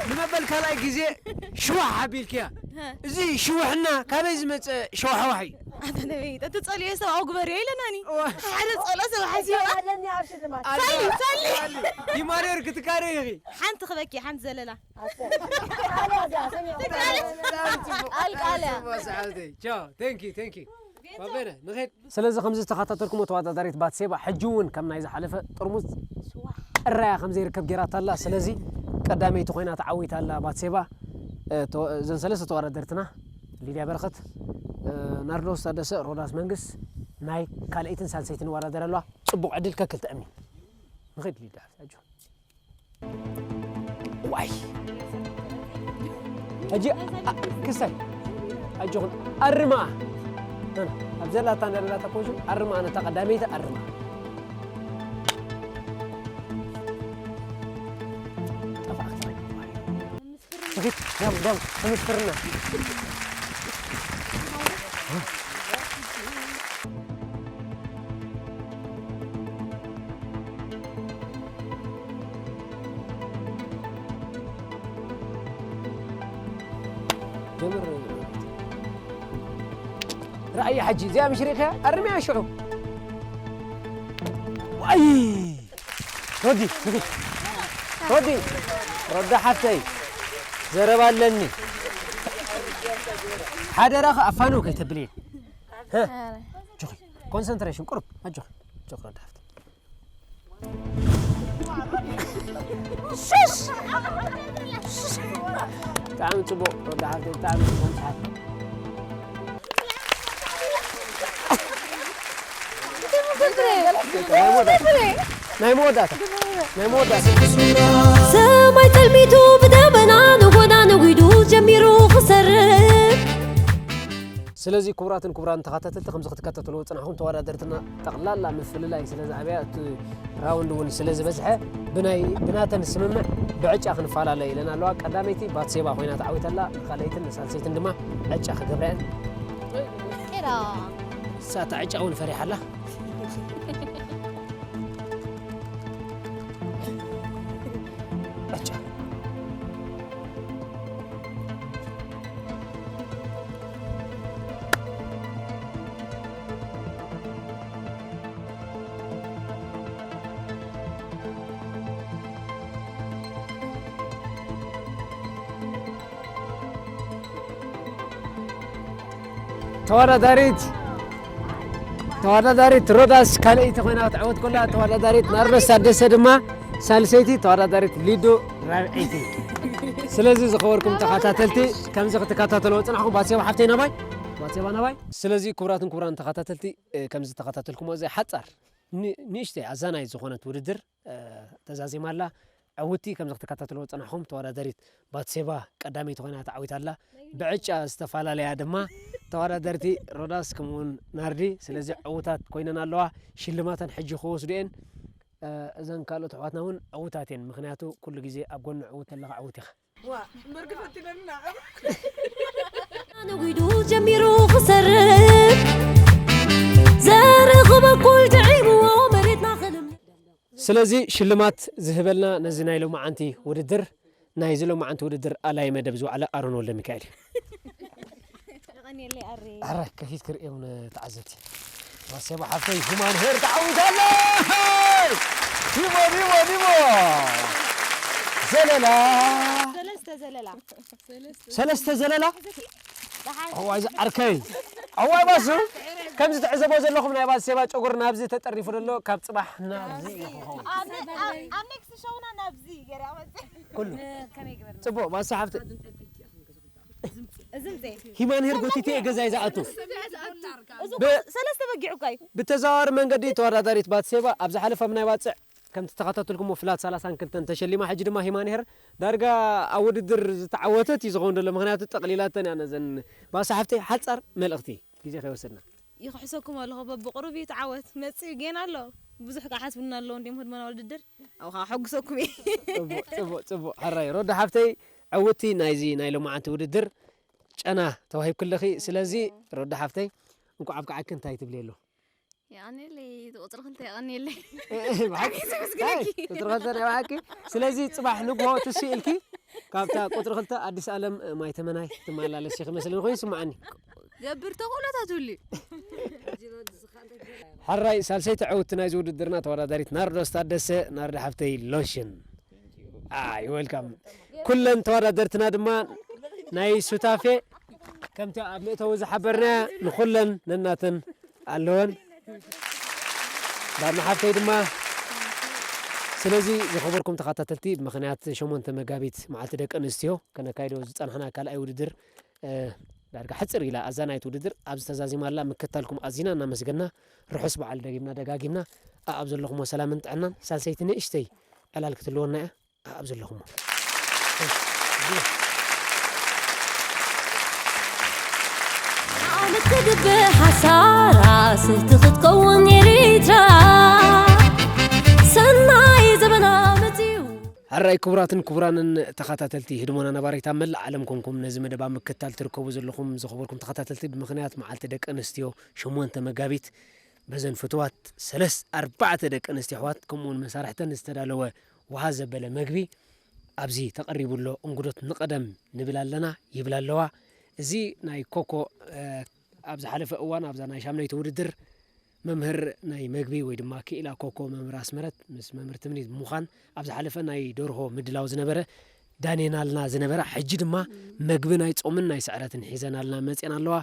ንመበል ካልኣይ ግዜ ሽዋሕ ኣቢልክያ። ሀ። እዚ ሽውሕና ካበይ ዝመጸ ሸዋሕዋሕ እዩ? ኣታ ነበይ፣ ተትጸልዮ ሰብ ኣጉበርዮ ኢለናኒ። እዋ። ሓደ ጸሎ ሰብ ሓሲባ። ኣለኒ ኣብ ሽልማት። ሳሊ፣ ሳሊ። ይማርዮር ክትካረ ኢኺ። ሓንቲ ክበኪ፣ ሓንቲ ዘለላ። ኣሰ-፣ ቃልያ እዚኣ፣ ሰሚዕኩማ። ቃል፣ ቃል፣ ቃልያ። ጽቡቕ ሰዓብተይ። ቻው። Thank you, thank you። ባበነ፣ ንኸይድ። ስለዚ ከምዚ ዝተኸታተልኩሞ ተወዳዳሪት ባትሴባ ሕጂ እውን ከም ናይ ዝሓለፈ ጥርሙዝ ጥራያ ከም ዘይርከብ ጌራታ ኣላ። ስለዚ ቀዳመይቲ ኮይና ተዓዊታ ኣላ ባትሴባ። እ፣ ተወ-፣ እዘን ሰለስተ ተወዳደርትና ሊድያ በረኸት፣ እ፣ ናርዶስ ታደሰ፣ ሮዳስ መንግስ ናይ ካልኣይትን ሳልሰይትን ይወዳደር ኣለዋ። ጽቡቕ ዕድል ከክልተ እምኒ። ንኸይድ ሊድያ፣ ኣጆ። ዋይ። ሕጂ ኣ-፣ ክስታይ ኣጆኹን ኣርምኣ። ና፣ ና፣ ኣብ ዘላታ እንዳለላታ ኮንሹ ኣርምኣ፣ ነታ ቀዳመይቲ ኣርምኣ። ጠፋእካ። ንኺድ፣ ዳም፣ ዳም፣ ተመስክርና። ጀምር። ረኣያ ሕጂ እዚኣ ምሽ ርኢኽያ? ኣርምያ ሽዑ። ዋይ! ሮዲ፣ ንኺድ። ሮዲ፣ ሮዳ ሓፍተይ፣ ዘረባ ኣለኒ። ሓደራኺ ኣፋንው ከይተብልየ። ሀ? ኣጆኺ፣ ኮንሰንትሬሽን ቁሩብ፣ ኣጆኺ፣ ኣጆኺ ሮዳ ሓፍተይ። ሽሽ! ብጣዕሚ ጽቡቕ ሮዳ ሓፍተይ፣ ብጣዕሚ ጽቡቕ ምጽሓፍ። ናይ መወዳእታ፣ ናይ መወዳእታ። ሰማይ ጸልሚቱ ብደመና ንጎና ነጒዱ ጀሚሩ ክሰርብ። ስለዚ ክቡራትን ክቡራን ተኸታተልቲ፣ ከምዚ ክትከታተልዎ ዝጸናሕኩም ተወዳደርትና ጠቕላላ ምፍልላይ ስለ ዝዓበያ፣ እቲ ራውንድ እውን ስለ ዝበዝሐ፣ ብናይ፣ ብናተን ስምምዕ ብዕጫ ክንፈላለ ኢለን ኣለዋ። ቀዳመይቲ ባትሴባ ኮይና ተዓዊታ ኣላ፣ ንኻልኣይትን ንሳልሰይትን ድማ ዕጫ ክገብራ እየን። ኤራ። እሳ እታ ዕጫ እውን ፈሪሓ ኣላ። ዕጫ። ተወዳዳሪት፣ ተወዳዳሪት ሮዳስ ካልኣይቲ ኮይና ክትዕወት ከላ፣ ተወዳዳሪት ናርዶስ ታደሰ ድማ ሳልሰይቲ፣ ተወዳዳሪት ሊዱ ራብዐይቲ። ስለዚ ዝኸበርኩም ተኸታተልቲ፣ ከምዚ ክትከታተልዎ ዝጸናሕኩም፣ ባትሴባ ሓፍተይ ናባይ፣ ባትሴባ ናባይ። ስለዚ ክቡራትን ክቡራን ተኸታተልቲ፣ እ፣ ከምዚ ተኸታተልኩሞ፣ እዚ ሓጻር ን-፣ ንእሽተይ ኣዛናይ ዝኾነት ውድድር፣ እ፣ ተዛዚማ ኣላ። ዕውቲ ከምዚ ክትከታተልዎ ዝጸናሕኩም ተወዳዳሪት ባትሴባ ቀዳመይቲ ኮይና ተዓዊታ ኣላ። ብዕጫ ዝተፈላለያ ድማ ተወዳደርቲ ሮዳስ ከምኡውን ናርዲ፣ ስለዚ ዕውታት ኮይነን ኣለዋ። ሽልማተን ሕጂ ክወስዱ እየን። እ፣ እዘን ካልኦት ኣሕዋትና እውን ዕውታት እየን፣ ምኽንያቱ ኩሉ ግዜ ኣብ ጎኒ ዕውት ዘለኻ ዕውት ኢኻ። ዋ፣ እምበር ክፈትነና። ነጒዱ ጀሚሩ ክሰርብ፣ ዘርኢ ክበኩል ጥዒምዎ መሬትና ክልም። ስለዚ ሽልማት ዝህበልና ነዚ ናይ ሎማዓንቲ ውድድር፣ ናይዚ ሎማዓንቲ ውድድር ኣላይ መደብ ዝወዓለ ኣሮን ወልደ ሚካኤል እዩ። የቐንየለይ ኣሬ። ኣረ፣ ከፊት ክርእዮም ንተዓዘብቲ። ዋሴባ ሓፍተይ ሁማን ሄር ተዓዊታ ኣላ! ኒቦ፣ ኒቦ፣ ኒቦ! ዘለላ! ሰለስተ ዘለላ። ሰለስተ ዘለላ? ደሓን። እዋይ፣ ዝዓርከይ። እዋይ፣ ባሱ። ከምዚ ትዕዘቦ ዘለኹም ናይ ባሴባ ጨጉሪ ናብዚ ተጠሪፉ ዘሎ፣ ካብ ጽባሕ ናብዚ እዩ ክኸውን። ኣብ፣ ኣብ፣ ኣብ ኔክስት ሾውና ናብዚ ገይረ ኣመጽእ። ኩሉ። ከመይ ገበርና? ጽቡቕ፣ ባሱ ሓፍተይ። እዚ ምጽእ። ሂማን ሄር ጎቲተ እየ ገዛይ ዝኣቱ። እዚ እኮ ብ-፣ ሰለስተ በጊዕ እኮ እዩ። ብተዘዋዋሪ መንገዲ ተወዳዳሪት ባትሴባ ኣብ ዝሓለፈ ኣብ ናይ ባጽዕ ከምቲ ተኸታተልኩሞ ፍላት ሰላሳን ክልተን ተሸሊማ፣ ሕጂ ድማ ሂማን ሄር ዳርጋ ኣብ ውድድር ዝተዓወተት እዩ ዝኸውን ዘሎ። ምኽንያቱ ጠቕሊላተን እያ ነዘን። ባሳ ሓፍተይ ሓጻር መልእኽቲ ግዜ ከይወሰድና። ይኽሕሰኩም ኣለኹ፣ በብቕሩብ እዩ ተዓወት። መጺኡ ጌና ኣሎ። ብዙሕ ክሓስቡና ኣለዎ እንዲም ህድሞና ውድድር። ኣብኡ ከዓ ሕጉሰኩም እየ። ጽቡቕ፣ ጽቡቕ፣ ጽቡቕ። ሕራይ ሮዳ ሓፍተይ ዕውቲ ናይዚ ናይ ሎማዓንቲ ውድድር ጨና ተዋሂብክለኺ። ስለዚ ሮዳ ሓፍተይ እንኳዕ ኣብቅዓኪ እንታይ ትብሊ ኣሎ? የቐንየለይ፣ እቲ ቁጽሪ ክልተ የቐንየለይ። እ፣ እ፣ ብሓቂ? ኣኪ ዘመስግነኪ። ኣይ፣ ቁጽሪ ክልተ ናይ ብሓቂ። ስለዚ ጽባሕ ንግሆ ትስኢ ኢልኪ ካብታ ቁጽሪ ክልተ ኣዲስ ኣለም ማይ ተመናይ ክትመላለስ ኢኺ መስለኒ ኮይኑ ይስምዓኒ። ገብር ተኽእሎታት ሁሉ። ሕራይ ሳልሰይቲ ዕውቲ ናይዚ ውድድርና ተወዳዳሪት ናርዶስ ታደሰ፣ ናርዶ ሓፍተይ ሎሽን። ኣይ፣ ዌልካም። ኩለን ተወዳደርትና ድማ ናይ ሱታፌ ከምቲ ኣብ መእተዊ ዝሓበርና ንኹለን ነናተን ኣለወን። ዳርና ሓፍተይ ድማ። ስለዚ ዝኸበርኩም ተኸታተልቲ፣ ብምኽንያት ሸሞንተ መጋቢት መዓልቲ ደቂ ኣንስትዮ ከነካይዶ ዝጸናሕና ካልኣይ ውድድር፣ እ፣ ዳርጋ ሕጽር ኢላ ኣዛናይት ውድድር ኣብዚ ተዛዚማ ኣላ። ምክታልኩም ኣዚና እናመስገና፣ ርሑስ በዓል ደጊምና ደጋጊምና። ኣኣብ ዘለኹሞ ሰላምን ጥዕናን፣ ሳልሰይቲ ንእሽተይ ዕላል ክትልወና እያ። ኣብ ዘለኹሞ። ትግብእ ሓሳራ ስህቲ ክትከውን ኤሪትራ ሰናይ ዘበና መጺኡ። ሕራይ ክቡራትን ክቡራንን ተኸታተልቲ ህድሞና ነባሪት ኣብ መላእ ዓለም ኮንኩም ነዚ መደብ ኣብ ምክትታል ትርከቡ ዘለኹም ዝኸበርኩም ተኸታተልቲ፣ ብምኽንያት መዓልቲ ደቂ ኣንስትዮ ሸሞንተ መጋቢት በዘን ፍትዋት ሰለስ ኣርባዕተ ደቂ ኣንስትዮ ኣሕዋት ከምኡውን መሳርሕተን ዝተዳለወ ውሃ ዘበለ መግቢ ኣብዚ ተቐሪቡ ኣሎ። እንግዶት ንቐደም ንብል ኣለና ይብላ ኣለዋ። እዚ ናይ ኮኮ ኣብ ዝሓለፈ እዋን ኣብዛ ናይ ሻምናይቲ ውድድር መምህር ናይ መግቢ ወይ ድማ ክኢላ ኮኮ መምህር ኣስመረት ምስ መምህር ትምኒት ብምዃን ኣብ ዝሓለፈ ናይ ደርሆ ምድላው ዝነበረ ዳኔናልና ዝነበራ፣ ሕጂ ድማ መግቢ ናይ ጾምን ናይ ስዕረትን ሒዘናልና መጽኤን ኣለዋ።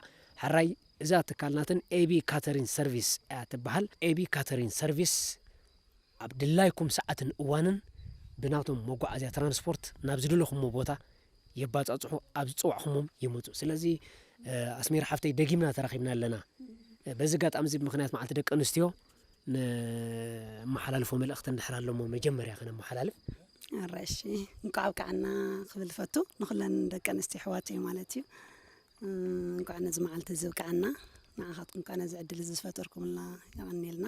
ሕራይ እዛ ትካል ናተን ኤቢ ካተሪን ሰርቪስ እያ ትበሃል። ኤቢ ካተሪን ሰርቪስ ኣብ ድላይኩም ሰዓትን እዋንን ብናቶም መጓዓዝያ ትራንስፖርት ናብ ዝደለኹሞ ቦታ የባጻጽሑ፣ ኣብ ዝጸዋዕኹሞም ይመጹ። ስለዚ ኣስሚራ ሓፍተይ ደጊምና ተራኺብና ኣለና። በዚ ኣጋጣሚ እዚ ብምኽንያት መዓልቲ ደቂ ኣንስትዮ ነመሓላልፎ መልእኽቲ እንድሕር ኣሎ እሞ መጀመርያ ከነመሓላልፍ። ኣራይ እሺ፣ እንኳዕ ኣብቅዓና ክብል ፈቱ። ንኹለን ደቂ ኣንስትዮ ኣሕዋተይ ማለት እዩ። እንኳዕ ነዚ መዓልቲ እዚ ኣብቅዓና። ንዓኻትኩም ከዓ ነዚ ዕድል እዚ ዝፈጠርኩምልና የቐንየልና።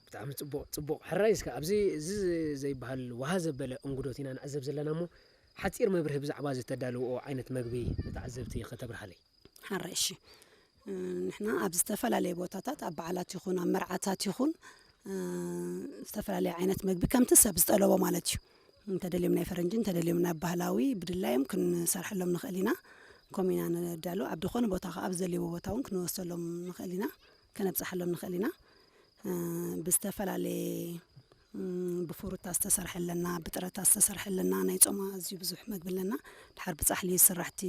ብጣዕሚ ጽቡቕ ጽቡቕ። ሕራይ እስከ ኣብዚ እዚ ዘይበሃል ዋሃ ዘበለ እንግዶት ኢና ንዕዘብ ዘለና እሞ ሓጺር መብርሂ ብዛዕባ ዝተዳለዎ ዓይነት መግቢ ንተዓዘብቲ ከተብርሃለይ። ሓራይ እሺ። ንሕና ኣብ ዝተፈላለየ ቦታታት ኣብ በዓላት ይኹን ኣብ መርዓታት ይኹን ዝተፈላለየ ዓይነት መግቢ ከምቲ ሰብ ዝጠለቦ ማለት እዩ። እንተደልዮም ናይ ፈረንጂ እንተደልዮም ናይ ባህላዊ ብድላዮም ክንሰርሐሎም ንኽእል ኢና። ከምኡ ኢና ነዳሉ። ኣብ ዝኾነ ቦታ ከዓ ኣብ ዘልዎ ቦታ እውን ክንወሰሎም ንኽእል ኢና፣ ከነብፅሓሎም ንኽእል ኢና። ብዝተፈላለየ ብፍሩታ ዝተሰርሐ ኣለና፣ ብጥረታት ዝተሰርሐ ኣለና። ናይ ጾም ኣዝዩ ብዙሕ መግቢ ኣለና። ድሓር ብጻሕሊ ዝስራሕ እቲ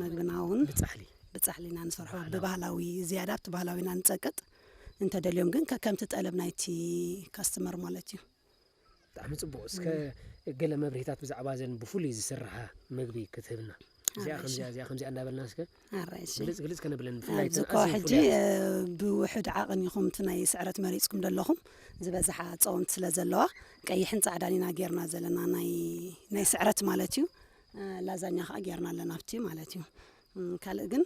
መግብና እውን ብጻሕሊ ብጻሕሊ ኢና ንሰርሖ። ብባህላዊ ዝያዳ ኣብቲ ባህላዊ ኢና ንጸቅጥ። እንተደልዮም ግን ከከምቲ ጠለብ ናይቲ ካስተመር ማለት እዩ። ብጣዕሚ ጽቡቕ። እስከ ገለ መብርሂታት ብዛዕባ እዘን ብፍሉይ ዝስርሓ መግቢ ክትህብና? እዚኣ ከምዚኣ እዚኣ ከምዚኣ እንዳበልና እስከ ኣራይ እሺ። ግልጽ ግልጽ ከነብለን ብፍላይ ኣብዚ እኮ ሕጂ ብውሕድ ዓቕን ኢኹም እቲ ናይ ስዕረት መሪጽኩም ዘለኹም። ዝበዝሓ ጸወምቲ ስለ ዘለዋ ቀይሕን ጻዕዳን ኢና ጌርና ዘለና ናይ ናይ ስዕረት ማለት እዩ። ላዛኛ ከዓ ጌርና ኣለና ኣብቲ ማለት እዩ። ካልእ ግን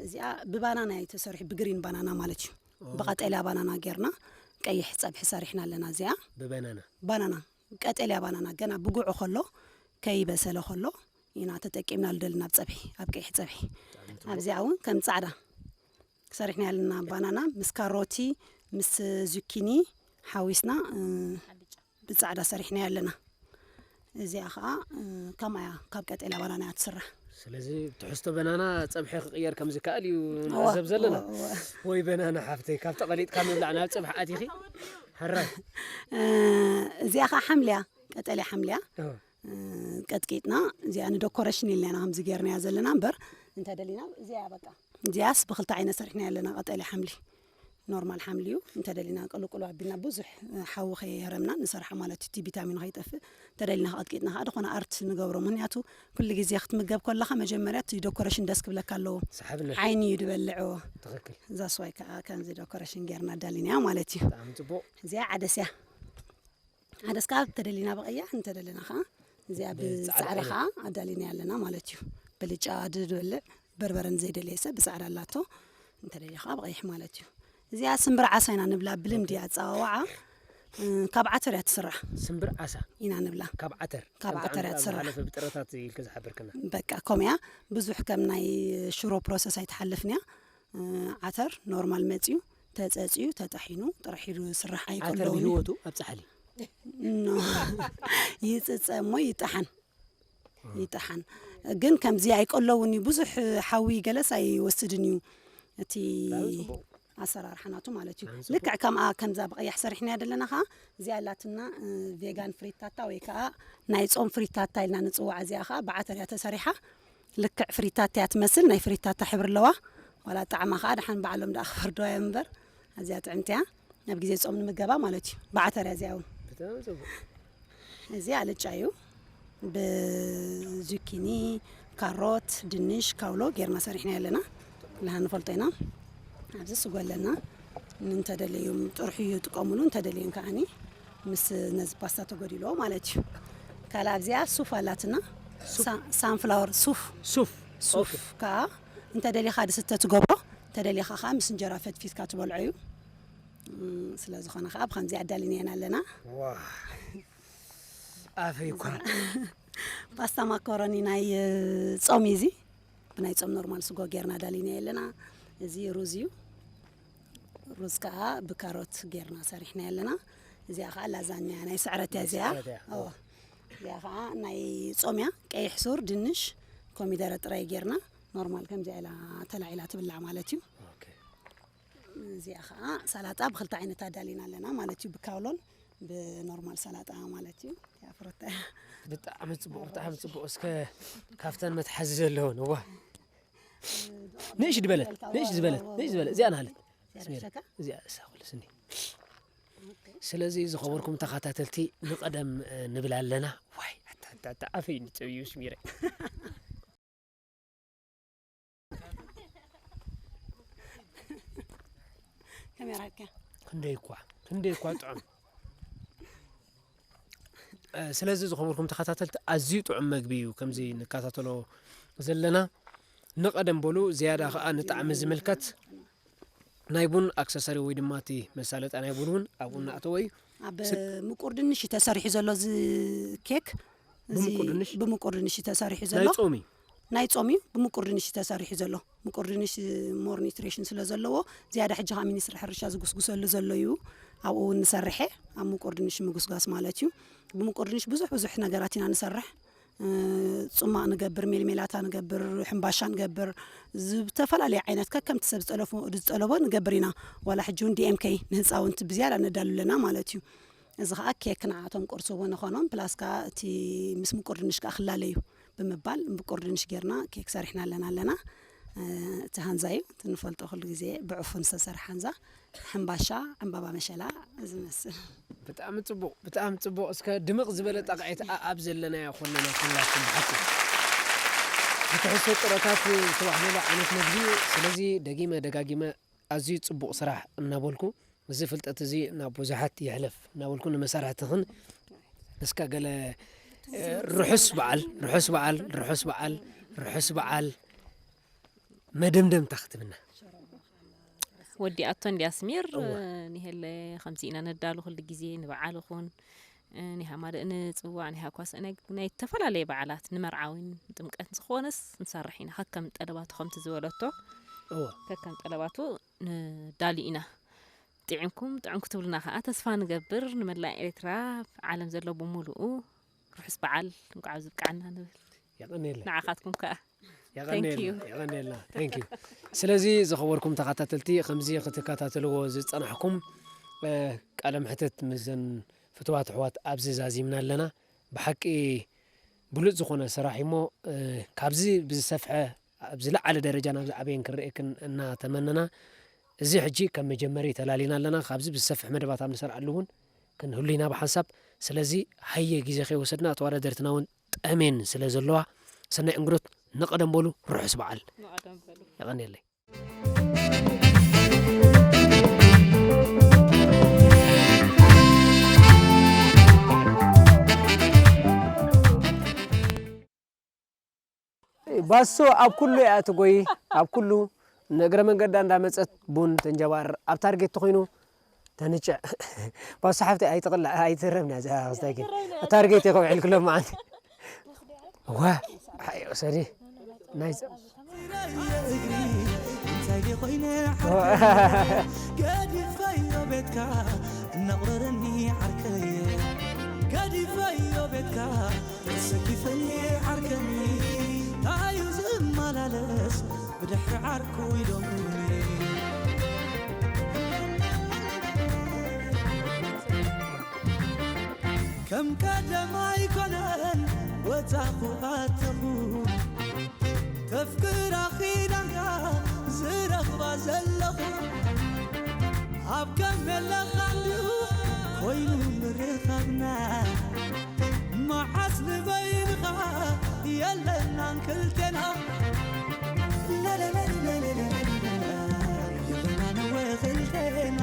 እዚኣ ብባናና እዩ ተሰሪሑ፣ ብግሪን ባናና ማለት እዩ። ብቐጠልያ ባናና ጌርና ቀይሕ ጸብሒ ሰሪሕና ኣለና። እዚኣ ብበናና ባናና ቀጠልያ ባናና ገና ብጉዑ ከሎ ከይበሰለ ከሎ ኢና ተጠቂምናሉ ዘለና ኣብ ጸብሒ፣ ኣብ ቀይሕ ጸብሒ። ኣብዚኣ እውን ከም ጻዕዳ ሰሪሕና ኣለና። ባናና ምስ ካሮቲ ምስ ዙኪኒ ሓዊስና ብጻዕዳ ሰሪሕና ኣለና። እዚኣ ከዓ ከምኣ እያ፣ ካብ ቀጠልያ ባናና እያ ትስራሕ። ስለዚ ትሕዝቶ በናና ጸብሒ ክቕየር ከም ዝከኣል እዩ ንዕዘብ ዘለና። ወይ በናና ሓፍተይ፣ ካብ ተቐሊጥካ ምብላዕ ናብ ጸብሒ ኣቲኺ ሕራይ። እዚኣ ከዓ ሓምልያ፣ ቀጠልያ ሓምልያ ቀጥቂጥና እዚኣ ንደኮሬሽን ኢልና ኢና ከምዚ ጌርናያ ዘለና እምበር እንተደሊና እዚኣ በቃ እዚኣስ ብክልተ ዓይነት ሰሪሕና ኣለና። ቀጠልያ ሓምሊ ኖርማል ሓምሊ እዩ። እንተደሊና ቅልቅሉ ኣቢልና ብዙሕ ሓዊ ከየረምና ንሰርሓ ማለት እዩ። እቲ ቪታሚኑ ከይጠፍእ እንተደሊና ከቐጥቂጥና ከዓ ዝኾነ ኣርት ንገብሮ። ምክንያቱ ኩሉ ግዜ ክትምገብ ከለኻ መጀመርያ እቲ ደኮሬሽን ደስ ክብለካ ኣለዎ። ሰሓብነት ዓይኒ እዩ ዝበልዕዎ። ትኽክል። ዛስዋይ ከዓ ከምዚ ደኮሬሽን ጌርና ኣዳሊናያ ማለት እዩ። ብጣዕሚ ጽቡቕ። እዚኣ ዓደስ እያ። ዓደስ ከዓ ተደሊና ብቐያሕ እንተደለና ከዓ እዚኣ ብጻዕዳ ከዓ ኣዳሊና ኣለና ማለት እዩ። ብልጫ ድበልዕ በርበረ ንዘይደለየ ሰብ ብጻዕዳ ኣላቶ እንተደልዩ ከዓ ብቐይሕ ማለት እዩ። እዚኣ ስምብር ዓሳ ኢና ንብላ ብልምዲ ኣጸዋውዓ። ካብ ዓተር እያ ትስራሕ። ስምብር ዓሳ ኢና ንብላ። ካብ ዓተር ካብ ዓተር እያ ትስራሕ። ብጥረታት ኢልከ ዝሓበርከና በቃ ከምኡ እያ። ብዙሕ ከም ናይ ሽሮ ፕሮሰስ ኣይትሓልፍን እያ። ዓተር ኖርማል መጽዩ ተጸጽዩ ተጠሒኑ ጥራሕ ኢሉ ዝስራሕ ኣይከለውን። ብህይወቱ ኣብ ጻሕሊ ይጽጸ እሞ ይጠሓን ይጠሓን። ግን ከምዚ ኣይቀለውን እዩ። ብዙሕ ሓዊ ገለስ ኣይወስድን እዩ እቲ ኣሰራርሓ ናቱ ማለት እዩ። ልክዕ ከምኣ ከምዛ ብቐያሕ ሰሪሕናያ ዘለና ከዓ እዚኣ ኣላትና ቬጋን ፍሪታታ ወይ ከዓ ናይ ጾም ፍሪታታ ኢልና ንጽዋዕ። እዚኣ ከዓ ብዓተር እያ ተሰሪሓ። ልክዕ ፍሪታታ እያ ትመስል። ናይ ፍሪታታ ሕብሪ ኣለዋ። ዋላ ጣዕማ ከዓ ደሓን ባዕሎም ደኣ ክፈርድዋ እዮም እምበር ኣዝያ ጥዕምቲ እያ። ኣብ ግዜ ጾም ንምገባ ማለት እዩ። ብዓተር እያ እዚኣ እውን። ብጣዕሚ ጽቡቕ። እዚ ኣልጫ እዩ። ብዙኪኒ፣ ካሮት፣ ድንሽ፣ ካውሎ ጌርና ሰሪሕና ኣለና። ኩላህና ንፈልጦ ኢና። ኣብዚ ስጎ ኣለና። እንተደለዮም ጥርሑ ይጥቀሙሉ፣ እንተደለዮም ከዓኒ ምስ ነዚ ፓስታ ተጎዲልዎ ማለት እዩ። ካልእ ኣብዚኣ ሱፍ ኣላትና። ሳንፍላወር ሱፍ ሱፍ ሱፍ ከዓ እንተ ደሊኻ ድስተ ትገብሮ፣ እንተ ደሊኻ ከዓ ምስ እንጀራ ፈትፊትካ ትበልዖ እዩ። እም፣ ስለ ዝኾነ ከዓ ብኸምዚ ኣዳሊናየን ኣለና። ዋ፣ ኣፈይ እኳ። ፓስታ ማኮሮኒ ናይ፣ እ፣ ጾም እዩ እዚ። ብናይ ጾም ኖርማል ስጎ ጌርና ኣዳሊናዮ ኣለና። እዚ ሩዝ እዩ። ሩዝ ከዓ ብካሮት ጌርና ሰሪሕናዮ ኣለና። እዚኣ ከዓ ላዛኛ ናይ ስዕረት እያ እዚኣ። ስዕረት እያ። እዎ። እዚኣ ከዓ ናይ ጾም እያ። ቀይሕ ሱር፣ ድንሽ፣ ኮሚደረ ጥራይ ጌርና ኖርማል ከምዚኣ ኢላ ተላዒላ ትብላዕ ማለት እዩ። ኦኬ። እዚኣ ከዓ ሰላጣ ብክልተ ዓይነት ኣዳሊና ኣለና ማለት እዩ። ብካውሎን ብኖርማል ሰላጣ ማለት እዩ። እዚኣ ፍሮታ እያ። ብጣዕሚ ጽቡቕ፣ ብጣዕሚ ጽቡቕ። እስከ ካብተን መትሓዚ ዘለወን፣ እዋ። ንእሽ ዝበለት፣ ንእሽ ዝበለት፣ ንእሽ ዝበለት። እዚኣ ናሃለት። ስሜር፣ እዚኣ እሳ ኩልስ እንዲ። ስለዚ ዝኸበርኩም ተኸታተልቲ ንቐደም፣ እ፣ ንብል ኣለና። ዋይ፣ ኣታ፣ ኣታ፣ ኣታ፣ ኣፈይ ንጨብዩ ስሚረ። ከመይ ራካ? ክንደይ እኳ፣ ክንደይ እኳ ጥዑም። እ፣ ስለዚ ዝኸበርኩም ተኸታተልቲ ኣዝዩ ጥዑም መግቢ እዩ ከምዚ ንከታተሎ ዘለና። ንቐደም በሉ ዝያዳ ኸኣ ንጣዕሚ ዝምልከት ናይ ቡን ኣክሰሰሪ ወይ ድማ እቲ መሳለጣ ናይ ቡን እውን ኣብኡ እናእተወ እዩ። ኣብ ምቁር ድንሽ እዩ ተሰሪሑ ዘሎ እዚ ኬክ። እዚ ብምቁር ድንሽ? ብምቁር ድንሽ እዩ ተሰሪሑ ዘሎ። ናይ ጾም እዩ። ናይ ጾም እዩ። ብምቁር ድንሽ እዩ ተሰሪሑ ዘሎ። ምቁር ድንሽ ሞር ኒትሪሽን ስለ ዘለዎ ዝያዳ ሕጂ ከዓ ሚኒስትሪ ሕርሻ ዝጉስጉሰሉ ዘሎ እዩ። ኣብኡ እውን ንሰርሐ ኣብ ምቁር ድንሽ ምጉስጓስ ማለት እዩ። ብምቁር ድንሽ ብዙሕ ብዙሕ ነገራት ኢና ንሰርሕ። እ፣ ጽማቕ ንገብር፣ ሜልሜላታ ንገብር፣ ሕምባሻ ንገብር፣ ዝተፈላለየ ዓይነት ከከምቲ ሰብ ዝጠለፎ-፣ ዝጠለቦ ንገብር ኢና። ዋላ ሕጂ እውን ዲ ኤም ከይ ንህፃውንቲ ብዝያዳ ነዳሉ ኣለና ማለት እዩ። እዚ ከዓ ኬክ ንዓቶም ቁርሲ እውን ንኾኖም፣ ፕላስ ከዓ እቲ ምስ ምቁር ድንሽ ከዓ ክላለዩ ብምባል ምቁር ድንሽ ጌርና ኬክ ሰሪሕና ኣለና ኣለና። እ፣ እቲ ሃንዛ እዩ፣ እቲ ንፈልጦ ኩሉ ግዜ ብዕፉን ዝተሰርሐ ሃንዛ። ሕምባሻ፣ ዕምባባ መሸላ ዝመስል። ብጣዕሚ ጽቡቕ፣ ብጣዕሚ ጽቡቕ። እስከ ድምቕ ዝበለ ጣቕዒት ኣኣብ ዘለናዮ ኮለና ኩላችን ብሓቂ። ብትሕዝቶ ጥረታት ዝተዋህለለ ዓይነት መግቢ እዩ። ስለዚ ደጊመ ደጋጊመ ኣዝዩ ጽቡቕ ስራሕ እናበልኩ፣ እዚ ፍልጠት እዚ ናብ ብዙሓት ይሕለፍ እናበልኩ፣ ንመሳርሕትኽን እስከ ገለ፣ እ፣ ርሑስ በዓል፣ ርሑስ በዓል፣ ርሑስ በዓል፣ ርሑስ በዓል መደምደምታ ክትብና። ወዲኣቶ እንድያ ስሚር። እወ። ንሄለ ከምዚ ኢና ነዳሉ ኩሉ ግዜ ንበዓል ይኹን፣ ንሃማደእ ንጽዋዕ፣ ንሃኳስ፣ ናይ፣ ናይ ዝተፈላለየ በዓላት፣ ንመርዓዊን ንጥምቀት ዝኾነስ ንሰርሕ ኢና። ከከም ጠለባቱ ከምቲ ዝበለቶ፣ እወ። ከከም ጠለባቱ ንዳሉ ኢና። ጥዒምኩም ጥዑም ክትብሉና ከኣ ተስፋ ንገብር። ንመላእ ኤርትራ፣ ዓለም ዘሎ ብምሉኡ ርሑስ በዓል፣ እንቋዕ ኣብዚ ብቃዕና ንብል። የቐንየለይ። ንዓኻትኩም ከኣ። የቐንየልና፣ Thank you። የቐንየልና። Thank you። ስለዚ ዝኸበርኩም ተኸታተልቲ፣ ከምዚ ክትከታተልዎ ዝጸናሕኩም፣ እ፣ ቃለ መሕትት ምስዘን ፍቱዋት ኣሕዋት ኣብዚ ዛዚምና ኣለና። ብሓቂ ብሉጽ ዝኾነ ስራሕ እሞ፣ እ፣ ካብዚ ብዝሰፍሐ፣ ኣብ ዝለዓለ ደረጃ ናብ ዝዓበየን ክንርእየክን እናተመነና፣ እዚ ሕጂ ከም መጀመሪ ተላሊና ኣለና። ካብዚ ብዝሰፍሕ መደባት ኣብ ንሰርዓሉ እውን ክንህሉ ኢና ብሓንሳብ። ስለዚ ሃየ ግዜ ከይወሰድና፣ ተወዳደርትና እውን ጠሜን ስለ ዘለዋ፣ ሰናይ እንግዶት ንቐደም በሉ። ርሑስ በዓል። ንቐደም በሉ። የቐንየለይ። ባሶ ኣብ ኩሉ እያ ትጎይ፣ ኣብ ኩሉ ንእግረ መንገዳ እንዳመጸት ቡን ተንጀባር ኣብ ታርጌት ተኾይኑ ተንጭዕ። ባሶ ሓፍቲ ኣይትቕላ-፣ ኣይትረብና እዛ ክስታይ ግን። ታርጌት እየ ከውዕል ክሎም መዓልቲ። ዋ፣ ሓይ ወሰዲ። ናይ ገዲፈዮ ቤትካ እናቑረረኒ ዓርከየ፣ ገዲፈዮ ቤትካ ተሰኪፈኒ ዓርከኒ፣ ታዩ ዝመላለስ ብድሕሪ ዓርኩ ኢሎምኒ። ከም ቀደም ኣይኮነን ወጻኹ ኣተኹ፣ ከፍቅራ ኺዳንካ ዝረኽባ ዘለኹ፣ ኣብ ከም የለኻሉ ኮይኑ ምርኻብና፣ መዓስ ንበይንኻ የለናን ክልቴና። የለናን እወ ክልቴና።